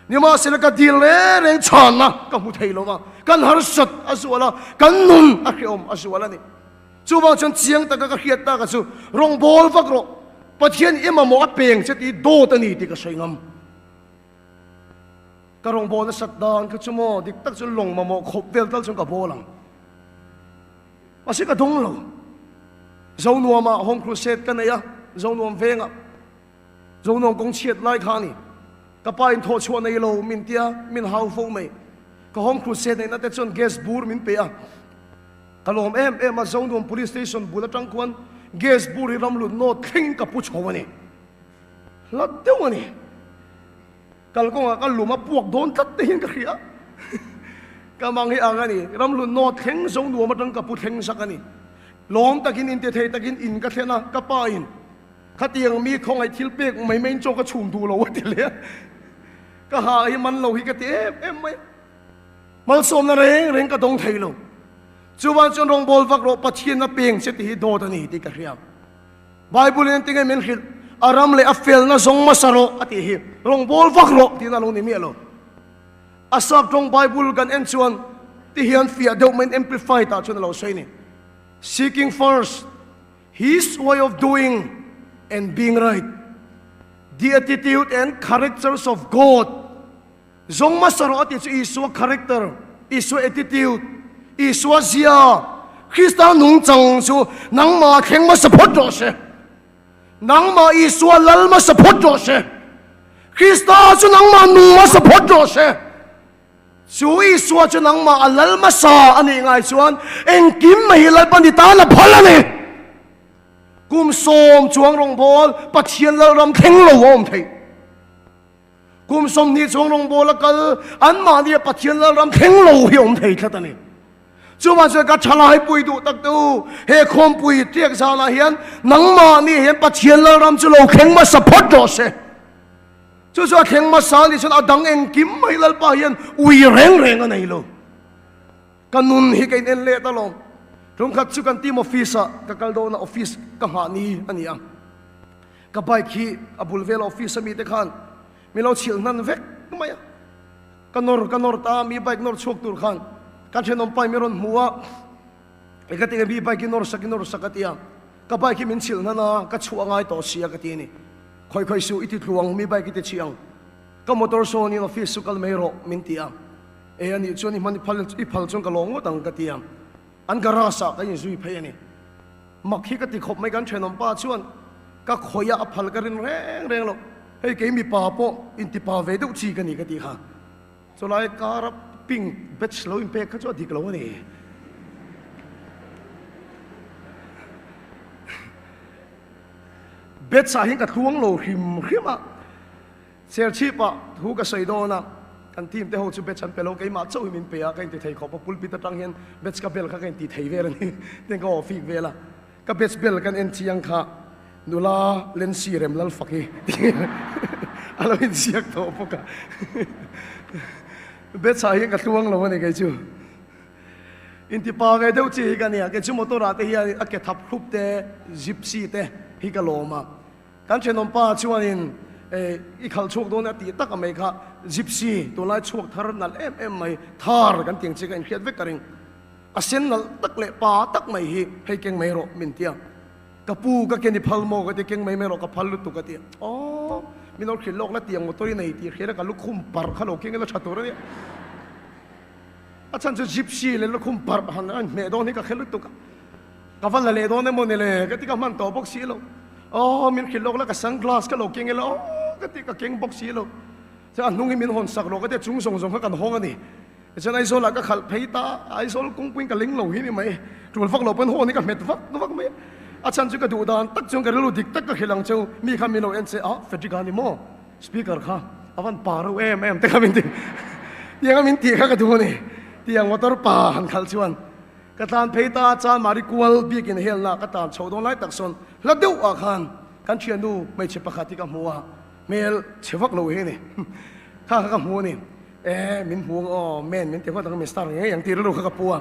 Nimahsela ka dil reng reng chhanna ka hmu thei lo va, kan harsat a zual a, kan nun a hrehawm a zual a ni. Chuvang chuan chiang taka ka hriat taka chu rawngbâwl vak rawh, Pathian i mamawh a peng che tih dawt a ni tih ka sawi ngam. Ka rawngbâwl nasat dan kha chu maw dik tak chuan lawng mamawh khawp vel tal chuan ka bâwl ang. Mahse ka dawng lo. Zonuamah Home Crusade ka nei a, Zonuam vengah. Zonuam kawng chhiat lai kha a ni. Ka pa in thawh chhuah nei lo min tia min hau fo mai. Ka Home Crusade neihna te chuan gas bur min pe a. Ka lawm em em a, Zonuam Police Station bul atang khuan gas bur hi ramlut nawt thlengin ka pu chho a ni. Hlat deuh a ni. Kalkawngah ka lum a puak dawn tlat te hian ka hria. Ka mang hi ang a ni. Ramhlun naw thleng zo nuam atang ka pu thleng sak a ni. Lawm takin in ti thei takin in ka thlen a, ka pa in khatiang mi khawngaih thil pek mai mai in chaw ka chhum duh lo a ti leh a. Ka ha hi man lo hi ka ti em em mai a. Malsawmna reng reng ka dawng thei lo. Chuvan chuan rawngbawl vak rawh Pathian a peng che tih hi dawt a ni tih ka hria. Bible in engtinge min hrilh? A ram leh a felna zawng hmasa rawh a tih hi rawngbawl vak rawh tiin a lo ni miah lo. A sap tawng Bible kan en chuan ti hian fiah deuh maiin Amplified ah chuan a lo sawi a ni, Seeking first His way of doing and being right, the attitude and characters of God, Zawng hmasa rawh a tih chu Isua character, Isua attitude, Isua zia, Krista nungchang chu nangmah thleng hmasa phawt rawh se. Nangmah Isua lal hmasa phawt rawh se. Krista chu nangmah nung hmasa phawt rawh se. Chu Isua chu nangmah a lal hmasa a nih ngai chuan engkim mai hi Lalpa ni tan a phal a ni. Kum sawm chuang rawngbawl Pathian Lalram thleng lo a awm theih. Kum 20 chhung rawngbawl a kal, anmahni a Pathian Lalram thleng lo hi awm thei tlat a ni. Chuvang chuan ka thalai pui duh tak te u, he khawmpui tiak zanah hian nangmahni hian Pathian Lalram chu lo thleng hmasa phawt rawh se. Chu chu a thleng hmasa nih chuan a dang engkim mai Lalpa hian ui reng reng a nei lo. Ka nun hi ka in en let alawm. Tumkhat chu kan team office ah ka kal dawn a, office ka nghah ni a ni a. Ka bike hi a bul vel office ami te khan min lo chhilh hnan vek mai a, ka nawr ka nawr ta a, mi bike nawr chhuak tur khan kan thenawm pa in min rawn hmu a, e ka ti nge mi bike hi nawr sak i nawr sak a ti a, ka bike hi min chhilh hnan a, ka chhuah a ngai tawh si a ka ti a ni, khawi khawi suh i ti tluang mi bike i ti chhi ang, ka motor sawn in office chu kal mai rawh min ti a, e anih chuan i hman i phal i phal chuan ka lawng ngawt ang ka ti a, an garage ah ka inzui phei a ni. Mak hi ka ti khawp mai kan thenawm pa chuan ka khawih a a phal ka rin reng reng lo, hei kei mipa pawh intipa ve deuh chi ka ni ka tih kha, chulai kara pink batch lo inpek kha chu a dik lo a ni. Batch ah hian ka tluang lo hrim hrim a. Serchhip-ah thu ka sawi dawn a, kan team te ho chu batch an pe lo, keimah chauh hi min pe a, ka inti thei khawp a, pulpit atang hian batch ka bel kha ka inti thei vel a ni, tiang ka awh fik vel a, ka batch bel kan en chiang kha nula Lency Remlalfak hi a lo inziak tawh bawk a, batch ah hian ka tluang lo a ni kei chu, inti pa ve deuh chi hi ka nia, kei chu motor ah te hian a ke thap hlup te, gypsy te hi ka lawm a. Kan thenawm pa chuanin i khalh chhuak dawn a tih tak a mai kha Gypsy tunlai chhuak thar nalh em em mai thar kan tiang che ka inhriat vek ka ring. A sen nalh tak leh pa tak mai hi hei keng mai rawh min tia. Ka pu ka ken i phal maw ka ti keng mai mai rawh ka phal lutuk a ti. Aww min lo hrilh lawk la tiang motor i nei tih hriat a ka lukhum parh kha lo keng ila tha tur a nia. A chhan chu Gypsy leh lukhum parh han a inhmeh dawn hi ka hre lutuk a. Ka va la leh dawn emaw ni le? Ka ti ka hman tawh bawk si lo. Aw, min hrilh lawk la, ka sunglass ka lo keng ila aw, ka ti ka keng bawk si lo. Chuan a hnung hi min hawn sak rawh ka ti a, chung zawng zawng kha kan hawng a ni. Tichuan Aizawlah ka khalh phei ta a, Aizawl kawngpuiin ka ling lo hi ni mai. Tul vak lo pawn hawn hi ka hmet vak vak mai a. A chhan chu ka duh dan tak chuan ka rilru dik tak ka hrilh ang cheu, mi kha min lo en che a, Frederick a ni maw? Speaker kha a van pa reuh em em te kha min ti. Tiang a min tih kha ka duh a ni. Tiang motor pa han khalh chuan. Ka tlan phei ta a, Chanmari kual biakin helna ka tlan chho dawn lai tak sawn hla deuh ah khan kan thiannu hmeichhe pakhat hi ka hmu a, hmel chhe vak lo hi a ni. Kha kha ka hmu a ni. E, min hmu ang aw, men min ti ngawt ang, min star ngei ang tih rilru kha ka pu a.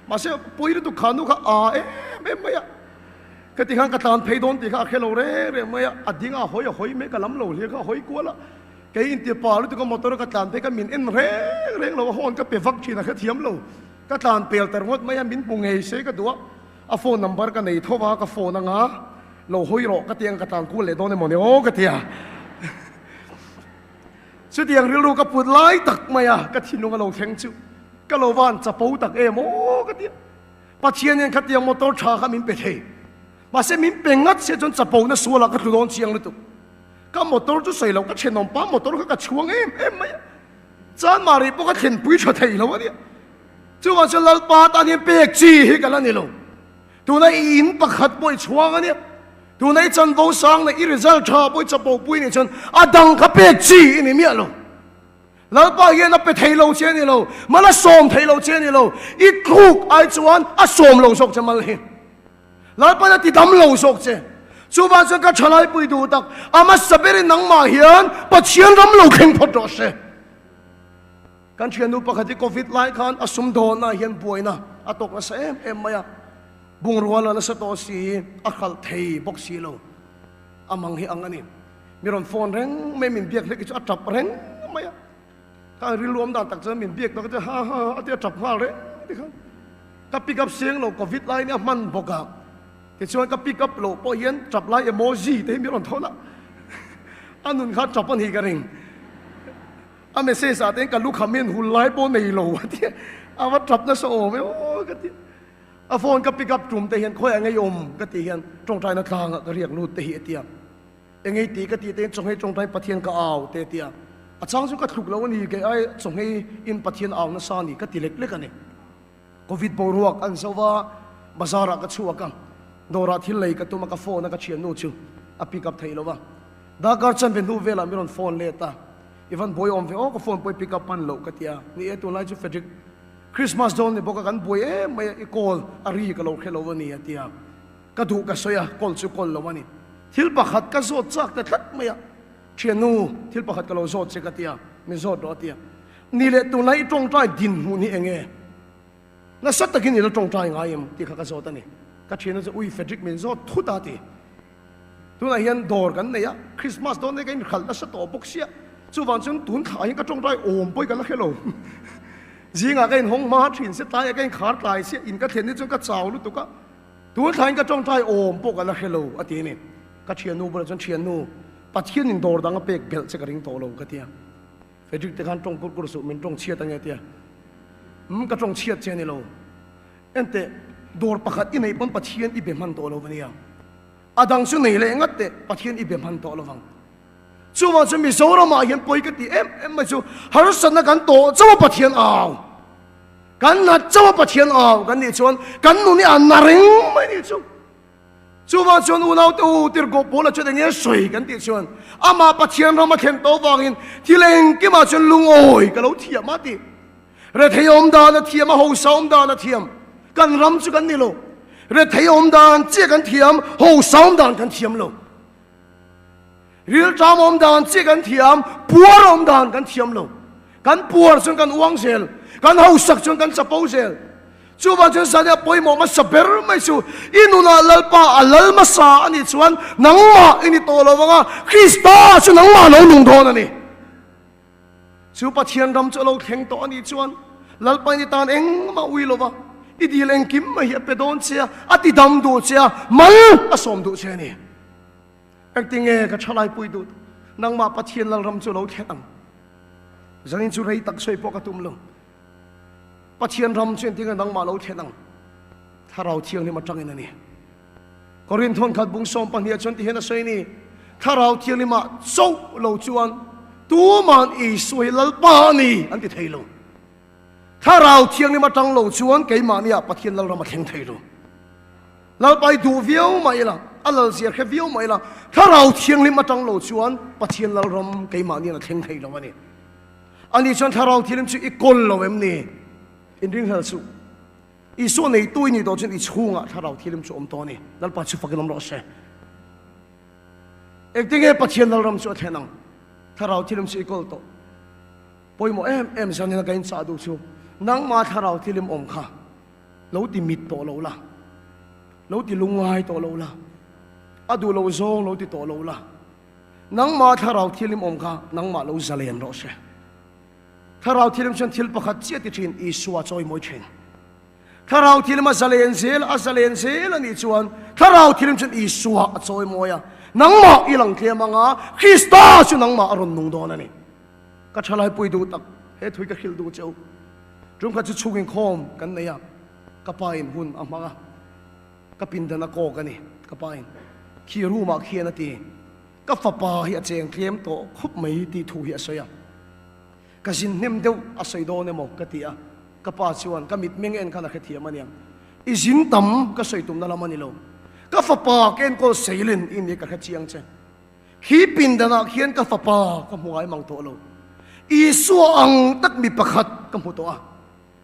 Mahse, pawi lutuk kha nu kha a em em mai a. Ka ti khan ka tlan phei dawn tih kha a hre lo reng reng mai a, a ding a, a hawi a hawi mai, ka lam lo hlir kha a hawi kual a. Kei inti pa lutuk a motor a ka tlan phei kha min en reng reng lo a, horn ka pe vak thin a hrethiam lo. Ka tlan pel ta ringawt mai a, min hmu ngei se ka duh a, a phone number ka nei tho va, ka phone anga lo hawi rawh ka ti ang ka tlan kual leh dawn emaw ni aw ka ti a. Chutiang rilru ka put lai tak mai a, ka thinlung a lo thleng chu ka lo van chapo tak em aw ka ti a. Pathian hian khatiang motor tha kha min pe thei, mahse min pe ngat se chuan chapo na sualah ka tlu dawn chiang lutuk. Ka motor chu sawi loh ka thenawm pa motor kha ka chhuang em em mai a. Chanmari pawh ka thlenpui tha thei lo a nia. Chuvang chuan Lalpa tan hian pek chi hi ka la ni lo. Tuna i in pakhat pawh i chhuang a nia. Tuna i chanvo sang leh i result tha pawh i chapo pui nih chuan a dang kha pek chi i ni miah lo. Lalpa hian a pe thei lo che a ni lo, mal a sawm thei lo che a ni lo, i tluk ai chuan a sawm lo zawk che mal hi. Lalpa'n a ti dam lo zawk che. Chuvang chuan ka thalaipui duh tak, a hmasa berin nangmah hian Pathian ram lo thleng phawt rawh se. Kan thiannu pakhat hi Covid lai khan a sumdawnah hian buaina a tawk nasa em em mai a, bungrua la nasa tawh si, a hralh thei bawk si lo. A mang hi ang a ni. Mi rawn phone reng mai, min biak hlek hi chu a tap reng mai a. Ka rilru awm dan tak chuan min biak tak chuan ha ha a ti a tap nghal reng ti khan. Ka pick up seng lo covid lai nia hman bawk a. Tichuan ka pick up loh pawh hian tap lai emoji te hi mi rawn thawn a. A nun kha tap a ni ka ring. A message ah te hian ka lu kham hian hul lai pawh nei lo a ti a. A va tap nasa awm e aw ka ti. A phone ka pick up tum te hian khawiah ngei awm ka tih hian tawngtaina tlangah ka riak lut te hi a ti a. Engei ti ka tih te hian chawnghei tawngtai Pathian ka au te a ti a. A chang chu ka thluk lo a ni kei ai chawnghei in Pathian au nasa a ni ka ti lek lek a ni. Covid boruak an zo va, bazar ah ka chhuak a, dawrah thil lei ka tum a ka phone a ka thiannu chu a pick up thei lo va. Darkar chanve hnu velah min rawn phone let a, I van buai awm ve aw ka phone pawh i pick up hman loh ka ti a. Ni e tunlai chu Frederick Christmas dawn ni bawk a kan buai em mai a, i call a ri ka lo hre lo a ni a ti a. Ka duh ka sawi a, call chu call lo a ni. Thil pakhat ka zawt chak ta tlat mai a, Thiannu, thil pakhat ka lo zawt che ka ti a, min zawt rawh a ti a. Ni leh tunlai i tawngtai dinhmun hi eng nge? Nasa takin i la tawngtai ngai em tih kha ka zawt a ni. Ka thiannu chu ui Frederick min zawt thut a ti. Tunah hian dawr kan nei a, Christmas dawn nei ka inhralh nasa tawh bawk sia, chuvang chuan tun thlah hian ka tawngtai awm pawh hi ka la hre lo. Zingah ka inhawng hma thin sia, tlaiah ka inkhar tlai sia, in ka thlen hi chuan ka chau lutuk a, tun thlah hian ka tawngtai awm pawh ka la hre lo a ti a ni. Ka thiannu bulah chuan, Thiannu, Pathianin dawr dang a pek belh che ka ring tawh lo ka ti a. Frederick te khan tawng kur kur suh, min tawng chhiat ange a ti a. Umm, ka tawng chhiat che a ni lo. Enteh, dawr pakhat i neih pawn Pathian i be hman tawh lo va nia. A dang chu nei leh ngat teh, Pathian i be hman tawh lovang. Chuvang chu Mizoramah hian pawi ka ti em em mai chu harsatna kan tawh chauh a Pathian au. Kan nat chauh a Pathian au kan nih chuan kan nun hi a na reng mai nih chu. Chuvang chuan unaute u tirhkoh Paula chuan eng nge sawi kan tih chuan amah Pathian ram a thlen tawh vangin thil engkimah chuan lungawi ka lo thiam a ti. Rethei awm dan a thiam, a hausa awm dan a thiam. Kan ram chu kan ni lo. Rethei awm dan chiah kan thiam, hausa awm dan kan thiam lo. Rilṭam awm dan chiah kan thiam, puar awm dan kan thiam lo. Kan puar chuan kan uang zel, kan hausak chuan kan chapo zel. Chuvang chuan zania pawimawh hmasa ber mai chu i nunah Lalpa a lal hmasa a nih chuan nangmah i ni tawh lo vang a, Krista chu nangmah lo nung dawn a ni. Chu Pathian ram chu a lo thleng tawh a nih chuan Lalpa in i tan engmah ui lo va, i dil engkim mai hi a pe dawn che a, a ti dam duh che a, mal a sawm duh che a ni. Engtinge ka thalai pui duh nangmah Pathian Lalram chu a lo thlen ang? Zanin chu rei tak sawi pawh ka tum lo. Pathian ram chu engtinge nangmah lo thlen ang? Thlarau Thianghlim atangin a ni. Korinth thawnkhat bung 12 chuan tihian a sawi ni, Thlarau Thianghlimah chauh lo chuan tuman Isua hi Lalpa a ni an ti thei lo. Thlarau Thianghlim atang lo chuan keimahniah Pathian Lalram a thleng thei lo. Lalpa hi duh viau mah ila, a lalzia hre viau mah ila, Thlarau Thianghlim atang lo chuan Pathian Lalram keimahnian a thleng thei lo a ni. Ani chuan Thlarau Thianghlim chu i kawl lo em ni? Inringhlel suh. Isua neitu i nih tawh chuan i chhungah Thlarau Thianghlim chu awm tawh a ni. Lalpa chu fakin awm rawh se. Engtinge Pathian Lalram chu a thlen ang? Thlarau Thianghlim chu i kawl tawh. Pawimawh em em zanin a ka inchah duh chu nangma Thlarau Thianghlim awm kha lo ti mit tawh lo la, lo ti lungngai tawh lo la, a duh loh zawng lo ti tawh lo la, nangma Thlarau Thianghlim awm kha nangmah lo zalen rawh se. Thlarau Thianghlim chuan thil pakhat chiah ti thin, Isua chawi mawi thin. Thlarau Thianghlim a zalen zel, a zalen zel a nih chuan Thlarau Thianghlim chuan Isua a chawi mawi a, nangmah i lang tlem ang a, Krista chu nangmah a rawn nung dawn a ni. Ka thalai pui duh tak, he thui ka hrilh duh che u. Tumkhat chu chhung inkhawm kan nei a, ka pa in hun a hmang a, ka pindan a kawk a ni, ka pa in khi room ah khian a ti. Ka fapa hi a cheng tlem tawh khawp mai tih thu hi a sawi a, ka zin hnem deuh a sawi dawn emaw ka ti a, ka pa chuan ka mitmeng en khan a hrethiam aniang, i zin tam ka sawi tumna lam a ni lo, ka fapa ka enkawl seilen i ni ka hre chiang che. Khi pindanah khian ka fapa ka hmu ngai mang tawh lo. Isua ang tak mi pakhat ka hmu tawh a.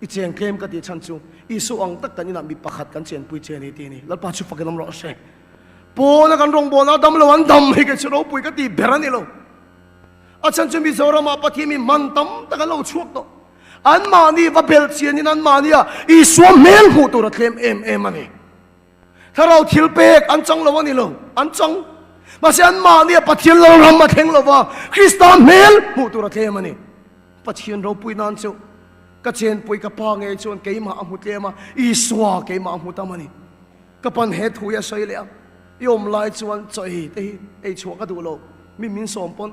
I cheng tlem ka tih chhan chu Isua ang tak kan inah mi pakhat kan chenpui che a ni tih a ni. Lalpa chu fakin awm rawh se. Pawna kan rawngbawlna dam lo an dam hi kei chu ropui ka tih ber a ni lo. A chhan chu Mizoramah Pathian mi man tam tak an lo chhuak tawh. Anmahni va belh chianin anmahnia Isua hmel hmuh tur a tlem em em a ni. Thlarau thil pek an chang lo a ni lo, an chang. Mahse anmahnia Pathian Lalram a thleng lo va, Krista hmel hmuh tur a tlem a ni. Pathian ropui nan chu ka chenpui ka pa ngei chuan keimah a hmu tlem a, Isua keimah a hmu tam a ni. Ka pan he thu hi a sawi leh a, i awm lai chuan chaw ei te hi ei chhuah ka duh lo, mi min sawm pawn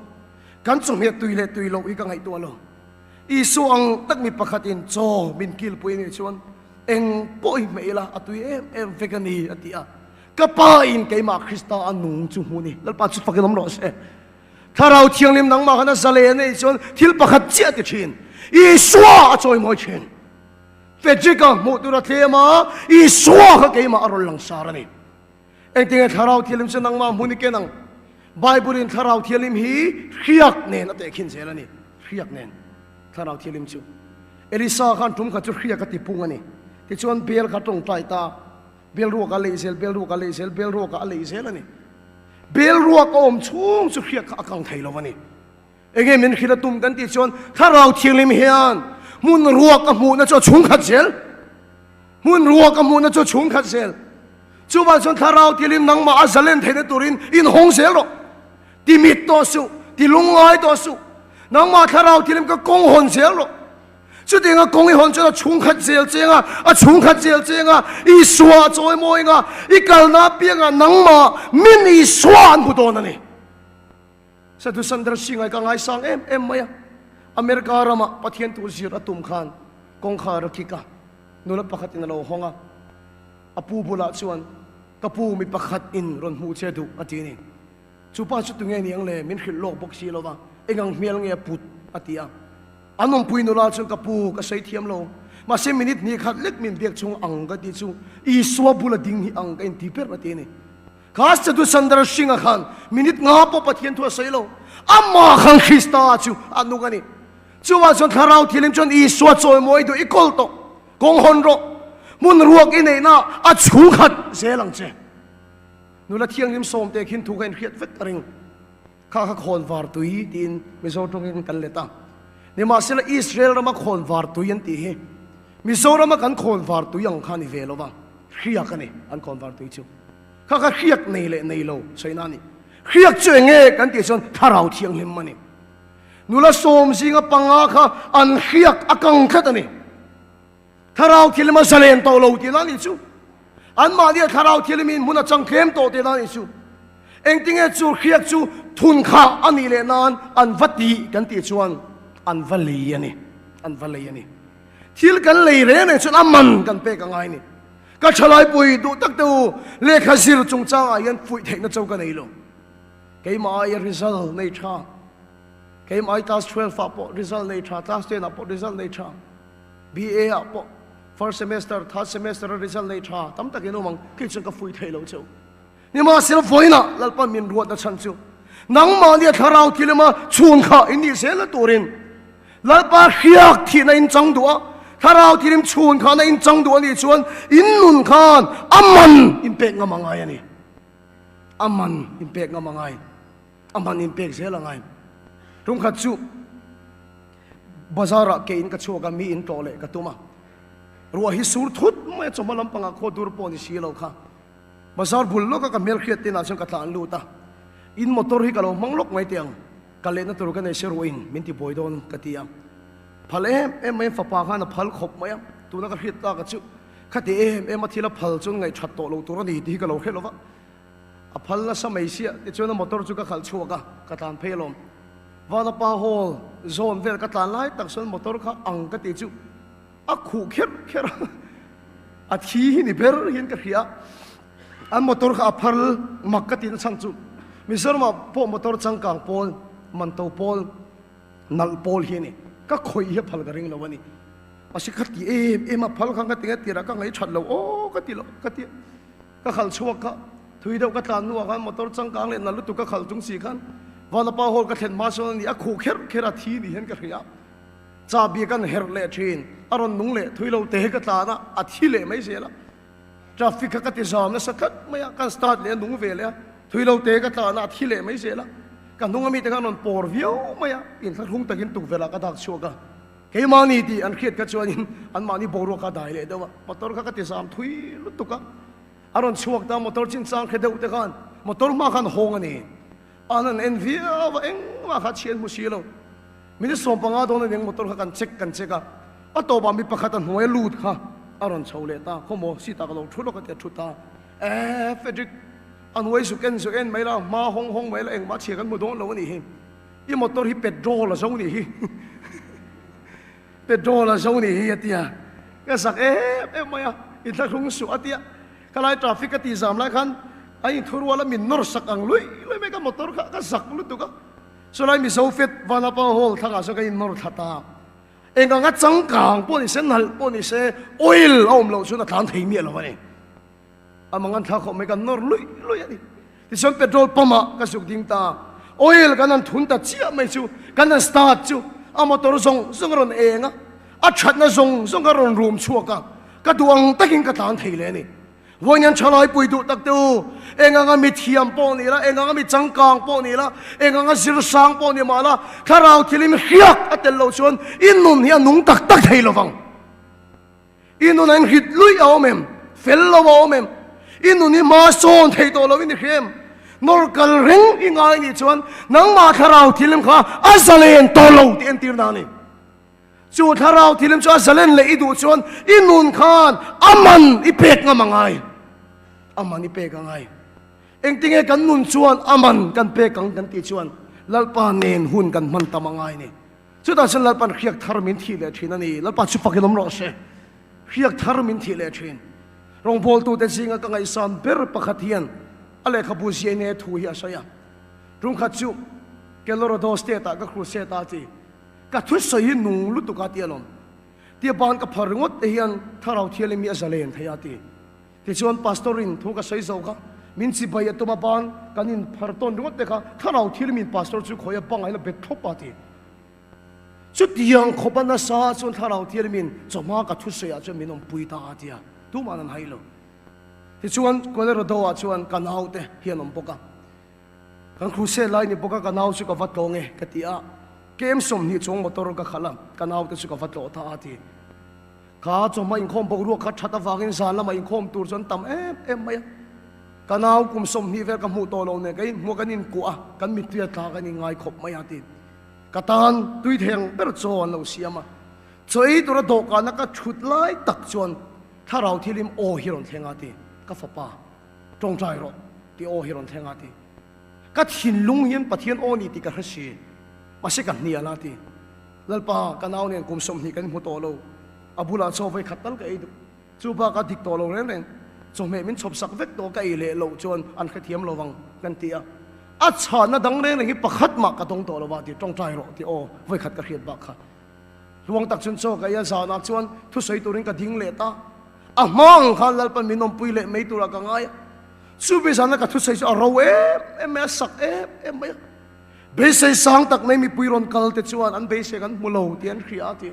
kan chawhmeh tui leh tui loh hi ka ngaihtuah lo. Isua ang tak mi pakhatin chaw min kilpui anih chuan eng pawh hi hmeh ila a tui em em vek a ni a ti a. Ka pa in keimah Krista a nung chu hmu ni. Lalpa chu fakin awm rawh se. Thlarau Thianghlim nangmah khan a zalen anih chuan thil pakhat chiah a ti thin. Isua a chawimawi thin. Frederick-a hmuh tur a tlem a, Isua kha keimah a rawn langsar a ni. Engtinge Thlarau Thianghlim chu nangmah hmun i ken ang? Bible-in Thlarau Thianghlim hi hriak nen a tehkhin zel a ni. Hriak nen. Thlarau Thianghlim chu. Elisa khan tum khat chu hriak a ti pung a ni. Tichuan bel kha tawngtai ta. Bel ruak a leih zel, bel ruak a leih zel, bel ruak a leih zel a ni. Bel ruak a awm chhung chu hriak kha a kang thei lo a ni. Enge min hrilh a tum kan tih chuan Thlarau Thianghlim hian hmun ruak a hmuhna chu a chhungkhat zel. Hmun ruak a hmuhna chu a chhungkhat zel. Chuvang chuan Thlarau Thianghlim nangmah a zalen theihna turin inhawng zel rawh. Ti mit tawh suh, ti lungngai tawh suh. Nangmah Thlarau Thianghlim ka kawng hawn zel rawh. Chutianga kawng i hawn chuan a chhungkhat zel cheng a, a chhungkhat zel cheng a, Isua a chawi mawi anga, i kalna apiangah nangmah min Isua an hmu dawn a ni. Sadhu Sundar Singh ai ka ngaisang em em mai a, America ramah Pathian tur zir a tum khan kawngkhar a kik a, nula pakhatin a lo hawng a, a pu bulah chuan, Ka pu mi pakhat in rawn hmuh che duh a ti a ni. Chu pa chu tunge ni ang le, min hrilh lawk bawk si lo va, eng ang hmel nge a put a ti a. An awmpui nula chuan ka pu ka sawi thiam lo, mahse minute hnih khat lek min biak chung ang ka tih chu Isua bula ding hi ang ka inti ber a ti a ni. Kha Sadhu Sundar Singh-a khan minute nga pawh Pathian thu a sawi lo. Amah khan Krista chu a nung a ni. Chuvang chuan Thlarau Thianghlim chuan Isua chawimawi duh i kawl tawh. Kawng hawn rawh. Hmun ruak i neihna a chhungkhat zel ang che. Nula Thianghlim sawmte khin thu kha inhriat vek a ring. Kha kha khawnvar tui tiin Mizo tawngin kan let a. Nimahsela Israel rama khawnvar tui an tih hi Mizorama kan khawnvar tui ang kha a ni ve lo va, hriak a ni an khawnvar tui chu. Kha kha hriak nei leh nei lo sawi na a ni. Hriak chu eng nge kan tih chuan Thlarau Thianghlim a ni. Nula sawm zinga panga kha an hriak a kang tlat a ni. Thlarau Thianghlim a zalen tawh lo tihna a nih chu. Anmahnia Thlarau Thianghlim in hmun a chang tlem tawh tihna a nih chu. Engtinge chu hriak chu thun kha a nih leh nan an va tih kan tih chuan an va lei a ni. An va lei a ni. Thil kan lei reng reng chuan a man kan pek a ngai a ni. Ka thalaipui duh tak te u, lehkha zir chungchangah hian fuih theihna cho ka nei lo. Keimah aia result nei tha, keimah ai class 12 ah pawh result nei tha, class 10 ah pawh result nei tha, BA ah pawh first semester, third semester a result nei tha tam takin awm ang, kei chuan ka fuih theih lo cheu. Nimahsela vawiinah Lalpan min ruatna chhan chu nangmahnia thlarau thil ema chhun kha in nih zelna turin Lalpa hriak thihna in chang duh a, thlarau thilim chhun khahna in chang duh a nih chuan in nun khan a man in pek ngam a ngai a ni. A man in pek ngam a ngai. A man in pek zel a ngai. Tumkhat chu bazar ah ke in ka chhuak a, mi in tlawh leh ka tum a. Ruah hi sur thut mai a, chawhma lampangah khaw dur pawh ni si lo kha. Bazar bul lawka ka hmelhriat te inah chuan ka tlan lut a, in motor hi ka lo hmang lawk mai teh ang, ka lehna tur ka nei se ruahin min ti buai dawn ka ti a. Phal em em mai fapa khan a phal khawp mai a, tuna ka hriat tak a chu khati em em a thil a phal chuan ngaihṭhat tawh lo tur a ni tih hi ka lo hre lo va. A phal nasa mai sia tichuan a motor chu ka khalh chhuak a, ka tlan phei alawm. Vanapa Hall zawn vel ka tlan lai tak chuan motor kha ang ka tih chu a khuh kher kher a, a thi hi ni ber hian ka hria. An motor kha a phar mak ka tihna chhan chu Mizoramah pawh motor changkang pawl, manto pawl, nalh pawl hi a ni. Ka khawih hi a phal ka ring lo a ni. Mahse ka ti em em a, phal khan ka ti nge tirah ka ngaih that lo aw ka ti lo ka ti a. Ka khalh chhuak kha. Thui deuh ka tlan hnuah khan motor changkang leh nal lutuk ka khalh chung si khan Vanapa Hall ka thlen hma sawn a ni, a khuh kher kher a thi ni hian ka hria. Chahbi kan herh leh thin, a rawn nung leh thui lo te ka tlan a, a thi leh mai zel a. Traffic kha ka ti zam nasa tlat mai a, kan start leh a nung ve leh a, thui lo te ka tlan a, a thi leh mai zel a. Ka hnung ami te khan rawn pawr viau mai a, inthlahrung takin tukverh ah ka dak chhuak a. Keimahni tih an hriat kha chuanin anmahni boruak kha a dai leh deuh a, motor kha ka ti zam thui lutuk a. A rawn chhuak ta, motor chinchang hre deuh te khan motor hma khan hawng a ni. An han en viau a, engmah kha chhian hmu si lo. Minute 15 dawn a ni ang motor kha kan check kan check a, a tawpah mi pakhat a hnuai a lut kha a rawn chho leh ta, khawmaw seat ah ka lo thu lawk a ti a thu ta. Eeh Frederick, a hnuai zuk en zuk en mai la, hma hawng hawng mai la engmah chhia kan hmu dawn lo a nih hi. I motor hi petrol a zo nih hi. Petrol a zo nih hi a ti a, ka zak em em mai a, i thlahrung suh a ti a, khalai traffic ka tih zam lai khan a inthurual a min nawr sak ang luih luih mai ka motor kha ka zak lutuk a, chulai Mizo Fet Vanapa Hall thlangah chuan ka innawr thla ta, eng anga changkang pawh ni se nalh pawh ni se oil a awm loh chuan a tlan thei miah lo a ni. A mangan thla khawp mai kan nawr luih luih a ni. Tichuan petrol pump ah ka zuk ding ta. Oil kan han thun ta chiah mai chu, kan han start chu a motor zawng zawng a rawn eng a, a thatna zawng zawng kha rawn rum chhuak a, ka duh ang takin ka tlan thei leh a ni. Vawiin thalai pui duh tak te u, eng anga mi thiam pawh ni la, eng anga mi changkang pawh ni la, eng anga zir sang pawh ni mah la, thlarau thilin hriak a tel loh chuan i nun hi a nung tak tak thei lovang. I nun a inhrit luih a awm em? Fel lo a awm em? I nun i hma sawn thei tawh lo i ni hria em? Nawr kal reng i ngai nih chuan nangmah thlarau thilim kha a zalen tawh lo tih entir na a ni. Chu thlarau thilim chu a zalen leh i duh chuan i nun khan a man i pek ngam a ngai. A man i pek a ngai. Engtinge kan nun chuan a man kan pek ang kan tih chuan Lalpa nen hun kan hman tam a ngai a ni. Chutah chuan Lalpan hriak thar min thih leh thin a ni. Lalpa chu fakin awm rawh se. Hriak thar min thih leh thin. Rawngbawltute zinga ka ngaihsan ber pakhat hian a lehkhabu ziaine thu hi a sawi a. Tumkhat chu Colorado State-ah ka crusade a ti. Ka thusawi hi nung lutuk a ti alawm. Tia ban ka phar ringawt te hian Thlarau Thianghlim hi a zalen thei a ti. Tichuan Pastor in thu ka sawi zo kha, min chibai a tum a ban kan in phar tawn ringawt te kha Thlarau Thianghlim in Pastor chu khawi a bangah hian a bet thlawp a ti. Chutiang khawp a nasa chuan Thlarau Thianghlim in chawhma ka thusawi ah chuan min awmpui ta a ti a, tumah an hai lo. Tichuan Colorado ah chuan ka nau te hi an awm bawk a, kan crusade lai ni bawk a ka nau chu ka va tlawng e ka ti a, kem 20 chuang motor ka khalh a, ka nau te chu ka va tlawh ta a ti. Kha chawhma inkhawm boruak kha that avangin zan lamah inkhawm tur chu an tam em em mai a. Ka nau kum 20 vel ka hmuh tawh lo nen ka inhmuh kan inkuah a, kan mittui a tla kan inngai khawp mai a ti. Ka tan tui theng ber chaw an lo siam a. Chaw ei tura dawhkana ka thut lai tak chuan thlarau thilim aw hi rawn thleng a ti. Ka fapa, tawngtai rawh tih aw hi rawn thleng a ti. Ka thinlung hian Pathian aw ni tih ka hre si, mahse ka hnial a ti. Lalpa, ka nau nen kum 20 kan hmu tawh lo. A bulah chaw vawi khat tal ka ei duh. Chu bakah dik tawh lo reng reng. Chawhmeh min chhawp sak vek tawh ka ei leh loh chuan an hrethiam lo vang kan ti a. A chhanna dang reng reng hi pakhat mah ka dawng tawh lo va ti tawngtai rawh ti aw vawi khat ka hriat bak kha. Hluang tak chuan chaw ka ei a, zanah chuan thusawi turin ka ding leh ta. A hma ang khan Lalpan min awmpui leh mai turah ka ngai a. Chumi zana ka thusawi chu a ro em em mai a, sak em em mai a. Beisei sang tak mai mipui rawn kal te chuan an beisei kan hmu lo tih an hria a ti.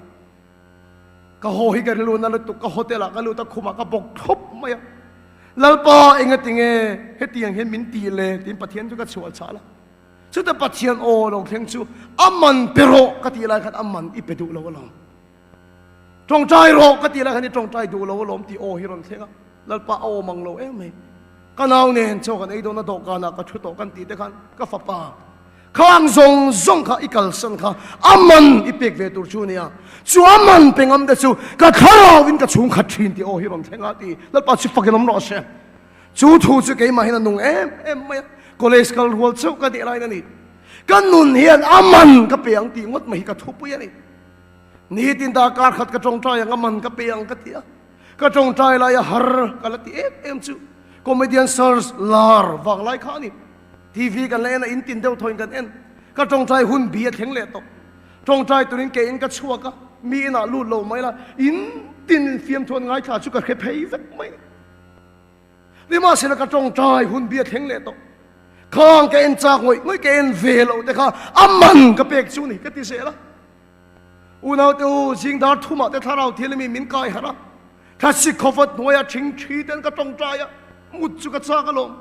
Ka haw hi ka rilru na lutuk, ka hotel ah ka lut a, khumah ka bawk thlawp mai a. Lalpa engati nge hetiang hian min tih le tiin Pathian chu ka chhuah chhal a. Chutah Pathian aw lo thleng chu a man pe rawh ka tih lai khan a man i pe duh lo alawm. Tawngtai rawh ka tih lai khan i tawngtai duh lo alawm tih aw hi rawn thleng a. Lalpa a awm ang lo em mai. Ka nau nen chaw kan ei dawn a dawhkanah ka thu tawh kan tih te khan ka fapa khang zawng zawng kha i kalsan kha a man i pek ve tur chu nia. Chu a man pe ngam te chu ka thlarau in ka chhung khat thin tih aw hi rawn thleng a ti. Lalpa chu fakin awm rawh se. Chu thu chu keimah hian a nung em em mai a. College kal rual chauh ka tih laiin a ni. Ka nun hian a man ka pe ang tih ngawt mai hi ka thupui a ni. Nitin darkar khat ka tawngtai ang a man ka pe ang ka ti a. Ka tawngtai lai a har ka la ti em em chu comedian search lar vang lai kha a ni. TV kan la en a, in tin deuh thawin kan en. Ka tawngtai hun bi a thleng leh tawh. Tawngtai turin ke in ka chhuak a, mi inah lut lo mai la, in tin in fiamthu an ngaithla chu ka hre phei vek mai. Nimahsela ka tawngtai hun bia thleng leh tawh. Khang ka en chak ngawih ngawih ka en ve loh te kha a man ka pek chu ni ka ti zel a. Unaute u, zingdar thumah te thlarau thil mi min kai harh a. Thlasik khawvat hnuaia thing thi ten ka tawngtai a, mut chu ka chak alawm.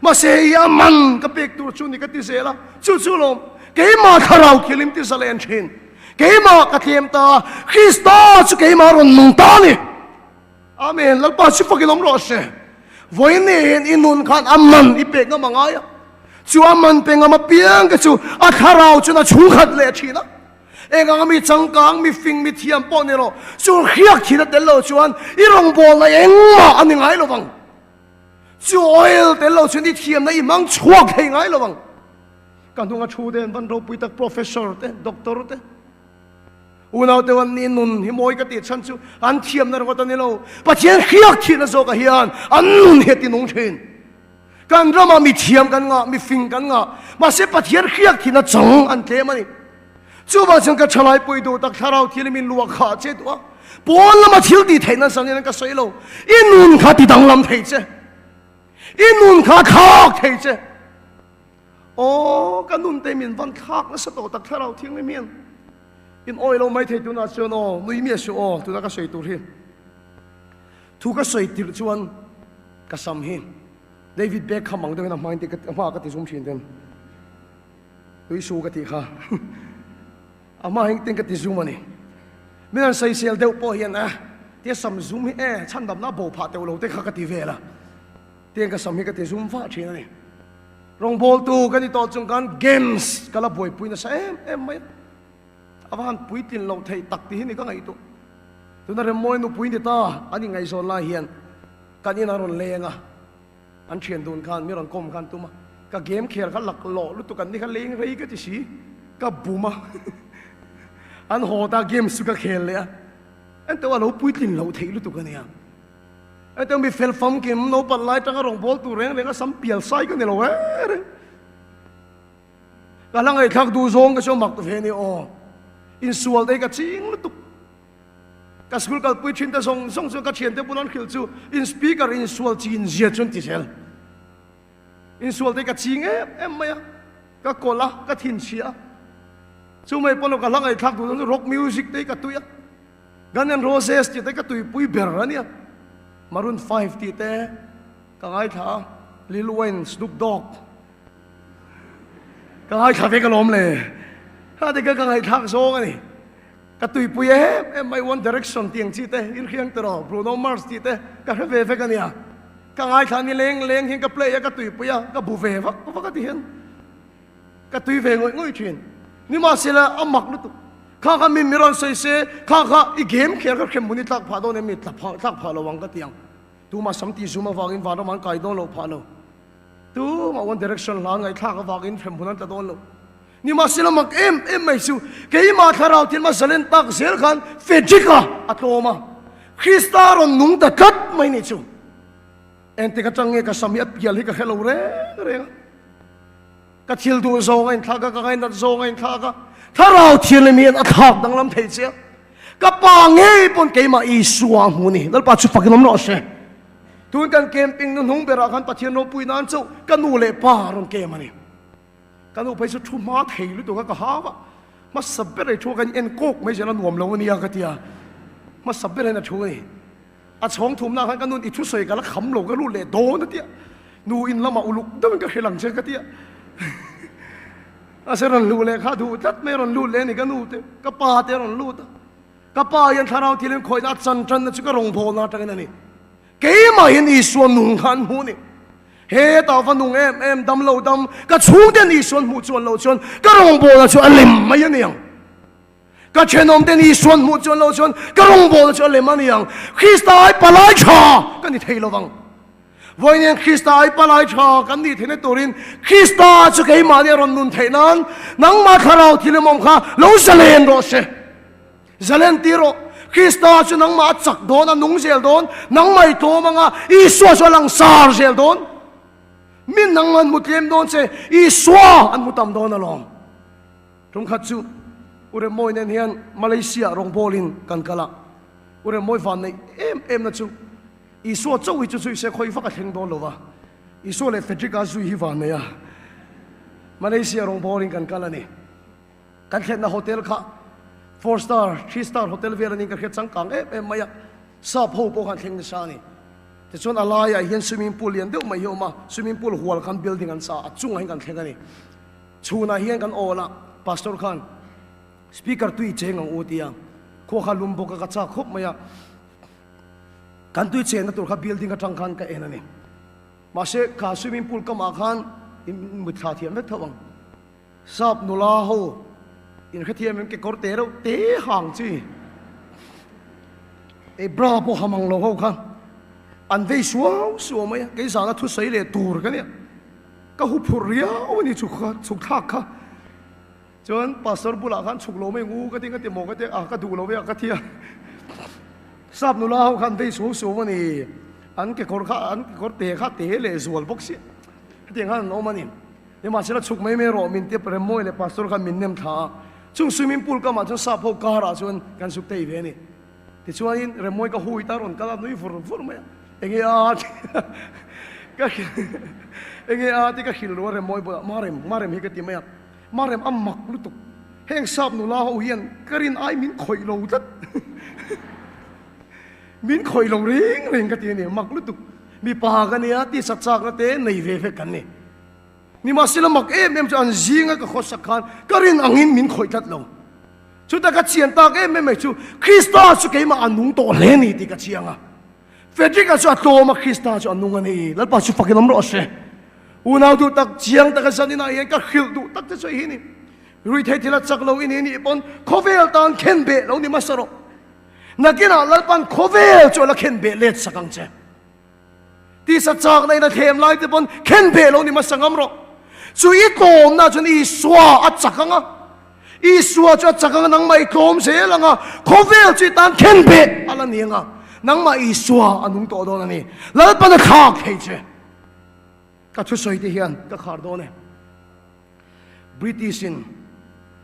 Mahse hei hi a man ka pek tur chu ni ka ti zel a, chu chu lawm keimah thlarau thilim ti zalen thin. Keimah ka tlem ta, Krista chu keimah rawn nung ta a ni. Amen, Lalpa chu fakin awm rawh se. Vawiin ni hian i nun khan a man i pek ngam a ngai a, chu a man pe ngam apiang te chu a thlarau chuan a chhungkhat leh thin a. Eng anga mi changkang, mi fing, mi thiam pawh ni rawh, chu hriak thin a tel lo chuan i rawngbawlna engmah a ni ngai lo vang. Chu oil tel lo chuan i thiamna i hmang chhuak thei ngai lo vang. Ka hnunga thu te an van ropui tak professor te, doctor te, unau te an ni nun hi mawi ka tih chhan chu an thiamna ringawt a ni lo. Pathian hriak thihna zawkah hian an nun hi a ti nung thin. Kan ramah mi thiam kan ngah, mi fing kan ngah, mahse Pathian hriak thihna chang an tlem a ni. Chuvang chuan ka thalai pui duh tak thlarau thil min luah khah che duh a, pawn lama thil tih theih nasa nen ka sawi lo, i nun kha ti danglam thei che, i nun kha thlak thei che. Aw, ka nun te min van thlak nasa tawh tak thlarau thianghlim hian in awi lo mai thei tunah chuan aw, nui miah suh aw, tuna ka sawi tur hi. Thu ka sawi tirh chuan ka sam hi David Beckham ang deuhin a hmain a hma ka ti zum thin ten. Tui su ka tih kha a hma heng ten ka ti zum a ni. Min han sawisel deuh pawh hian a tia sam zum hi e chhandamna a bo phah teuh lo te kha ka ti vel a. Tiang ka sam hi ka ti zum vah thin a ni. Rawngbawltu ka ni tawh chung khan games ka la buaipui nasa em em mai a. A va han puitlin loh theih tak tih hi ni ka ngaihtuah. Tuna Remmawi nupui ni ta an ingaihzawn lai hian kan inah rawn leng a, an thian dun khan mi rawn kawm khan tum a, ka game khel kha laklawh lutuk an ni kha leng rei ka ti si, ka bum a, an haw ta games chu ka khel leh a, engteuh a lo puitlin loh theih lutuk a nia. Engteuh mi fel famkim naupang lai tanga rawngbâwl tur reng reng a sam pial sai ka ni lo reng reng. Ka hla ngaihthlak duh zawng ka chu mak ve ni aw. Insual te hi ka ching lutuk. Ka school kalpui thin te zawng zawng chuan ka thiante bula an hrilh chu in speaker insual chin zia chuan ti zel. Insual te hi ka ching em em mai a. Ka kawlh a, ka thinchhia a. Chu mai pawn ka hla ngaihthlak duh zawng chu rock music te hi ka tui a. Guns N' Roses tih te ka tuipui ber a nia. Maroon 5 tih te ka ngaithla a. Lil Wayne, Snoop Dogg. Ka ngaithla ve ka lawm le. Ha te ka ka ngaihthlak zawng a ni. Ka tuipui em em mai One Direction tih ang chi te, Inhriang te rawh, Bruno Mars tih te ka hre ve vek a nia. Ka ngaithla ni leng leng hian ka play a, ka tuipui a, ka bu ve vak vak a ti hian ka tui ve ngawih ngawih thin. Nimahsela a mak lutuk. Kha kha min mi rawn sawi se, kha kha i game kher kha hrem hmun i tlak phah dawn em ni? Tlak phah lo ang ka ti ang. Tumah sam tih zum avangin vanram an kai dawn lo phah lo. Tumah One Direction hla ngaihthlak avangin hremhmun an tla dawn lo. Nimahsela mak em em mai chu keimah thlarau thil hmasa len tak zel khan Frederick-a a tlawm a, Krista rawn nung ta tlat mai nih chu. Engtik atang nge ka sam hi a pial hi ka hre lo reng reng a. Ka thil duh zawng a inthlak a, ka ngainat zawng a inthlak a, thlarau thianghlim hian a thlak danglam thei che a. Ka pa ngei pawn keimah Isua a hmu ni. Lalpa chu fakin awm rawh se. Tun kan camping nu hnung berah khan Pathian ropui nan chauh ka nu leh pa rawn kem a ni. Ka nu phei chu thu hma thei lutuk a ka hau a, hmasa ber ei thu a kan en kawk mai zel a nuam lo a nia ka ti a, hmasa ber hian a thu a ni. A chhawng thumna khan ka nun i thusawi ka la kham lo ka lut leh dawn a tia, nu in lamah uluk deuhin ka hrilh ang che ka tia. A se rawn luh leh kha duh tlat mai a rawn lut leh a ni ka nu te, ka pa te a rawn lut a. Ka pa hian thlarau thil in khawihna a chan tanna chu ka rawngbawlna atangin a ni. Keimah hian Isua nung kha an hmuh ni. Hetah va nung em em dam lo dam ka chhungten Isua an hmuh chuan loh chuan ka rawngbawlna chu a lem mai a ni ang. Ka thenawmten Isua an hmuh chuan loh chuan ka rawngbawlna chu a lem a ni ang. Krista ai palai tha ka ni thei lovang. Vawiin Krista ai palai tha kan nih theihna turin Krista chu keimahni a rawn nun theih nan nangmah thlarau thil em awm kha lo zalen rawh se. Zalen ti rawh. Krista chu nangmah a chak dawn, a nung zel dawn, nangmah i tlawm anga Isua chu a langsar zel dawn. Min nangmah an hmu tlem dawn che, Isua an hmu tam dawn alawm. Tumkhat chu U Remmawi nen hian Malaysia rawngbawlin kan kal a, U Remmawi vanneih em em na chu. Isua chauh hi chu zui se khawi vak a thleng dawn lo va, Isua leh Frederick-a zui hi van nei a, Malaysia rawngbawlin kan kal a ni. Kan thlenna hotel kha four star, three star hotel vel a niin ka hriat changkang em em mai a, sap ho pawh khan thleng nasa a ni. Tichuan a laiah hian swimming pool lian deuh mai hi a awm a, swimming pool hual khan building an sa a, a chungah hian kan thleng a ni. Chhunah hian kan awl a, pastor khan speaker tui cheng ang u tia khua kha lum bawk a, ka chak khawp mai a. Kan tui chenna tur kha building atang khan ka en a ni. Mahse kha swimming pool kamah khan in mut thla thiam vek tho ang. Sap nula ho in hrethiam em kekawr te reuh te hang chi e bra pawh ha mang lo ho kha an vei suau suau mai a, kei zana thusawi leh tur ka nia ka hu phurh riau a ni chhuk kha chhuk thlak kha. Chuan pastor bulah khan chhuk lo mai ngu ka ti nga ti maw ka ti a ka duh lo ve a ka ti a. Sap nula ho khan vei suau suau a ni. An kekawr kha an kekawr te kha te leh zual bawk si. Hetiang khan an awm a ni. Nimahsela chhuk mai mai rawh min tip Remmawi leh pastor khan min nem thla a. Chung swimming pool kamah chuan sap ho karah chuan kan zuk tei ve a ni. Tichuanin Remmawi ka hui ta rawn kal a nui vur vur mai a. Enge a ti ka enge a ti ka hrilh ru a Remmawi bulah Marem Marem hi ka ti mai a. Marem a mak lutuk. Heng sap nula ho hian ka rin ai min khawih lo tlat. Min khawih lo reng reng ka ti a ni, mak lutuk. Mipa ka nia ti sak chakna te nei ve vek kan ni. Nimahsela mak em em chu an zinga ka khawsak khan ka rin angin min khawih tlat lo. Chutah ka chian tak em em mai chu Krista chu keimah a nung tawh hle ni tih ka chiang a. Frederick-a chu a tlawm a, Krista chu a nung a ni. Lalpa chu fakin awm rawh se. Unau duh tak chiang taka zan inah hian ka hrilh duh tak che chu hei hi ni. Ruithei thil a chak lo i ni nih pawn khawvel tan khen beh lo ni hmasa rawh. Nakinah Lalpan khawvel chu a la khen beh let sak ang che. Tisa chakna in a thlem lai te pawn khen beh lo ni hmasa ngam rawh. Chu i tlawmna chuan Isua a chak ang a. Isua chu a chak ang a, nangmah i tlawm zel ang a, khawvel chu i tan khen beh a la ni ang a, nangmah Isua a nung tawh dawn a ni. Lalpan a thlak thei che. Ka thusawi te hian ka khar dawn e. British in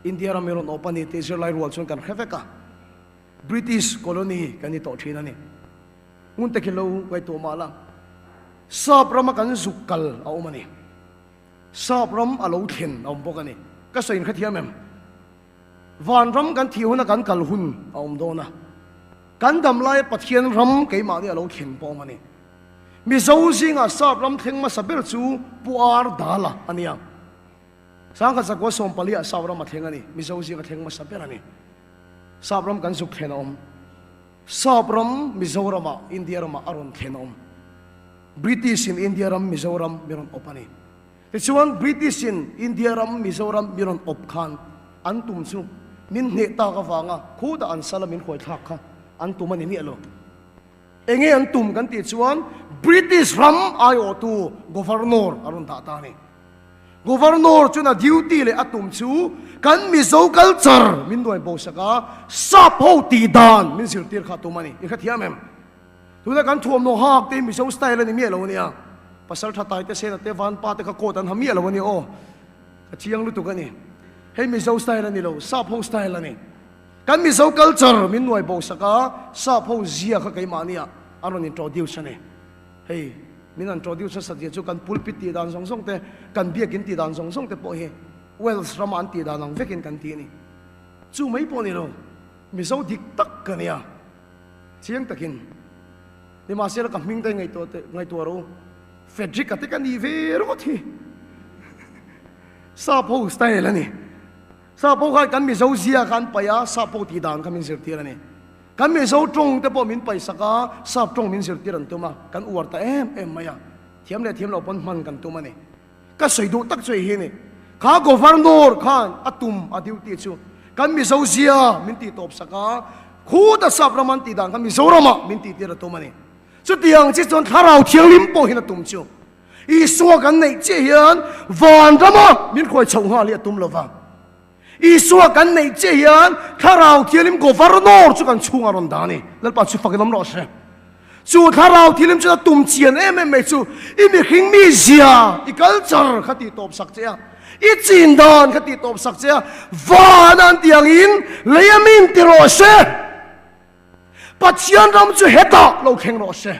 India ram i rawn awp a ni tih zirlai rual chuan kan hre vek a. British colony kan ni tawh thin a ni. Ngun takin lo ngaihtuah mah la, Sap rama kan zuk kal a awm a ni. Sap ram a lo thlen a awm bawk a ni. Ka sawi in hrethiam em? Vanram kan thih huna kan kal hun a awm dawn a. Kan dam laia Pathian ram keimahni a lo thlen pawh a awm a ni. Mizo zingah Sap ram thleng hmasa ber chu Pu Ar Dala a nia. Sangkhat zakua sawmpaliah Sap ram a thleng a ni. Mizo zinga thleng hmasa ber a ni. Sap ram kan zuk thlen a awm. Sap ram Mizoramah, India ramah a rawn thlen a awm. British in India ram Mizoram mi rawn awp a ni. Tichuan British in India ram Mizoram mi rawn awp khan an tum chu min hneh tak avanga khutah an sala min hruai thlak kha an tum a ni miah lo. Enge an tum kan tih chuan British ram aiawhtu Governor a rawn dah ta a ni. Governor chuan a duty leh a tum chu kan Mizo culture min nuai bo sak a, sap ho tih dan min zirtir kha a tum a ni. I hrethiam em? Tuna kan thuamhnaw hak te hi Mizo style a ni miah lo a nia. Pasal tha tai te sena te vanpa te kha coat an ha miah lo a nia aw. Ka chiang lutuk a ni. Hei Mizo style a ni lo, sap ho style a ni. Kan Mizo culture min nuai bo sak a, sap ho zia kha keimahnia an rawn introduce a ni. Hei min an introduce nasa zia chu kan pulpit tih dan zawng zawng te, kan biakin tih dan zawng zawng te pawh hi Wales rama an tih dan ang vekin kan ti a ni. Chu mai pawh a ni lo, Mizo dik tak ka nia. Chiang takin nimahsela ka hming te ngaihtuah teh ngaihtuah rawh u. Frederick-a te ka nih ve ringawt hi. Sap ho style a ni. Sap ho khan kan Mizo zia kha an paih a, sap ho tih dan kha min zirtir a ni. Kan Mizo tawng te pawh min paih sak a, sap tawng min zirtir an tum a, kan uar ta em em mai a. Thiam leh thiam loh pawn hman kan tum a ni. Ka sawi duh tak chu hei hi a ni. Kha Governor khan a tum a duty chu kan Mizo zia min tih tawp sak a, khuta sap ram an tih dan kha Mizoramah min tih tir a tum a ni. Chutiang chi chuan Thlarau Thianghlim pawhin a tum chu. Isua kan neih chiah hian vanrama min hruai chhoh nghal hi a tum lo va. Isua kan neih chiah hian Thlarau Thianghlim Governor chu kan chhungah rawn dah a ni. Lalpa chu fakin awm rawh se. Chu Thlarau Thianghlim chuan a tum chian em em mai chu i mihring mi zia, i culture kha tih tawp sak che a, i chin dan kha tih tawp sak che a, van an tih angin lei a min ti rawh se. Pathian ram chu hetah lo thleng rawh se.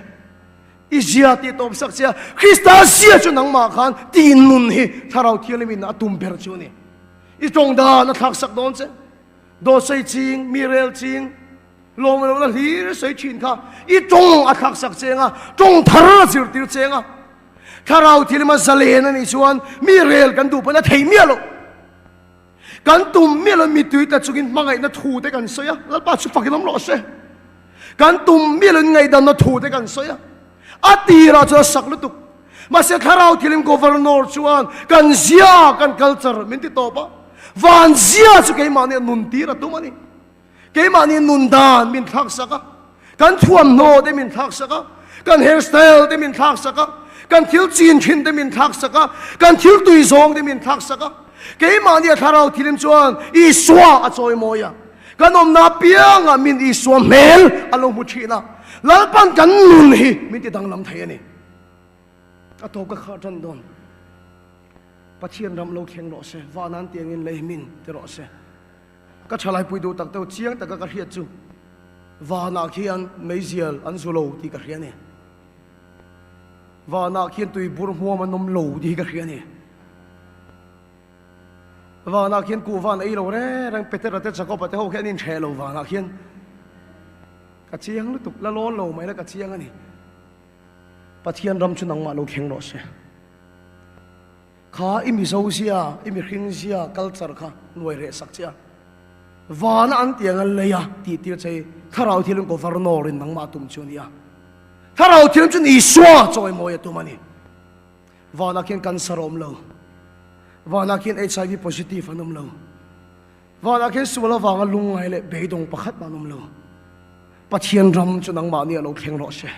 I zia tih tawp sak che a, Krista zia chu nangmah khan tih nun hi Thlarau Thianghlimin a tum ber chu a ni. I tawng dan a thlak sak dawn che. Dawt sawi ching, mi rel ching, lawm lohna hlir sawi thin kha i tawng a thlak sak cheng a, tawng thar a zirtir cheng a. Thlarau Thianghlim a zalen a nih chuan mi rel kan duh pawn a thei miah loh. Kan tum miah lo mittui tla chungin hmangaihna thu te kan sawi a, Lalpa chu fakin awm rawh se. Kan tum miah lo ngaihdamna thu te kan sawi a, a tirah chuan a sak lutuk. Mahse Thlarau Thilim Governor chuan kan zia, kan culture min ti tawp a, van zia chu keimahni a nun tir a tum a ni. Keimahni nun dan min thlak sak a, kan thuamhnaw te min thlak sak a, kan hairstyle te min thlak sak a, kan thil chin thin te min thlak sak a, kan thil tui zawng te min thlak sak a. Keimahni a Thlarau Thilim chuan Isua a chawi mawi a, kan awmna apiangah min Isua hmel a lo hmu thin a, Lalpan kan nun hi min ti danglam thei a ni. A tawp ka khah tan dawn. Pathian ram lo thleng rawh se, vanan tiangin lei min ti rawh se. Ka thalaipui duh tak deuh chiang taka ka hriat chu vanah khian meizial an zu lo tih ka hria a ni. Vanah khian tuibur hmuam an awm lo tih hi ka hria a ni. Vanah khian kuhva an ei lo reng reng, Petera te Jakoba te ho khi an inhreh lo vanah khian. Ka chiang lutuk, la lawn lo mai la ka chiang a ni. Pathian ram chu nangmah lo thleng rawh se. Kha i Mizo zia, i mihring zia culture kha nuai reh sak che a. Vana an tiang a lei a tih tir che hi Thlarau Thianghlim Governor in nangmah a tum chu a ni a. Thlarau Thianghlim chuan Isua chawimawi a tum a ni. Vanah khian cancer a awm lo. Vanah khian HIV positive an awm lo. Vanah khian sual avanga lungngai leh beidawng pakhat mah an awm lo. Pathian ram chu nangmahni a lo thleng rawh se.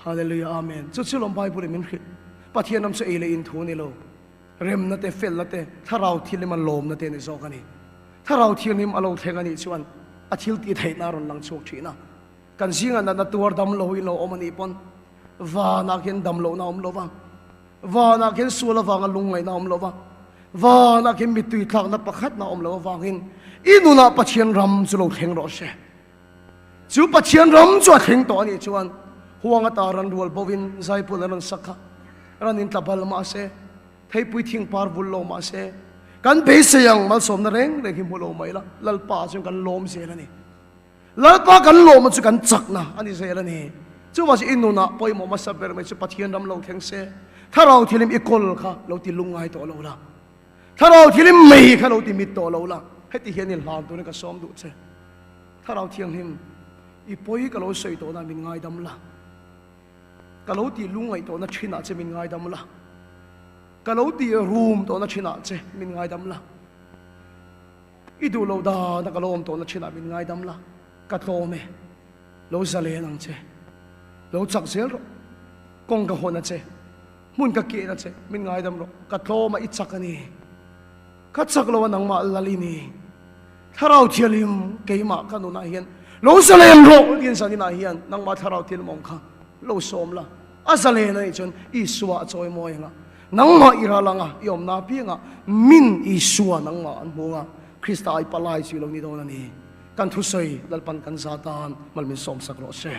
Hallelujah Amen. Chu chu lawm Bible in min hrilh. Pathian ram chu ei leh in thu ni lo. Remna te, felna te, Thlarau Thianghlim a lawmna te ni zawk a ni. Thlarau Thianghlim a lo thleng a nih chuan a thil tih theihna a rawn lang chhuak thin a. Kan zingah natna tuar dam lo in lo awm a nih pawn vanah khian dam lohna a awm lo va, vanah khian sual avanga lungngaihna a awm lo va, vanah khian mittui tlakna pakhatna a awm lo avangin i nunah Pathian ram chu lo thleng rawh se. Chu Pathian ram chu a thleng tawh a nih chuan huang ata ran rual bovin zaipul an rawn sak kha ran in tla bal mah se, theipui thing par vul lo mah se, kan beisei ang malsawmna reng reng hi hmu lo mai la, Lalpa chuan kan lawm zel a ni. Lalpa kan lawmna chu kan chakna a ni zel a ni. Chuvang chu i nunah pawimawh hmasa ber mai chu Pathian ram lo thleng se, Thlarau Thianghlim i kawl kha lo ti lungngai tawh lo la. Thlarau Thianghlim mei kha lo ti mit tawh lo la, heti hian i hlan turin ka sawm duh che. Thlarau Thianghlim, i pawi ka lo sawi tawhna min ngaidam la, ka lo tih lungngaih tawhna thinah che min ngaidam la, ka lo tih rum tawhna thinah che min ngaidam la, i duh loh dana ka lo awm tawhna thinah min ngaidam la, ka tlawm e, lo zalen ang che, lo chak zel rawh, kawng ka hawn a che. Hmun ka kehna che, min ngaidam rawh, ka tlawm a i chak a ni. Ka chak lo a nangmah lal i ni. Thlarau Thianghlim keimah ka nunah hian lo zalen rawh tiin zaninah hian nangmah Thlarau Thianghlim awm kha lo sawm la. A zalen a nih chuan Isua a chawi mawi ang a, nangmah i ral ang a, i awmna apiangah min Isua nangmah an hmu ang a, Krista ai palai chu i lo ni dawn a ni. Kan thusawi Lalpan kan za tan mal min sawmsak rawh se.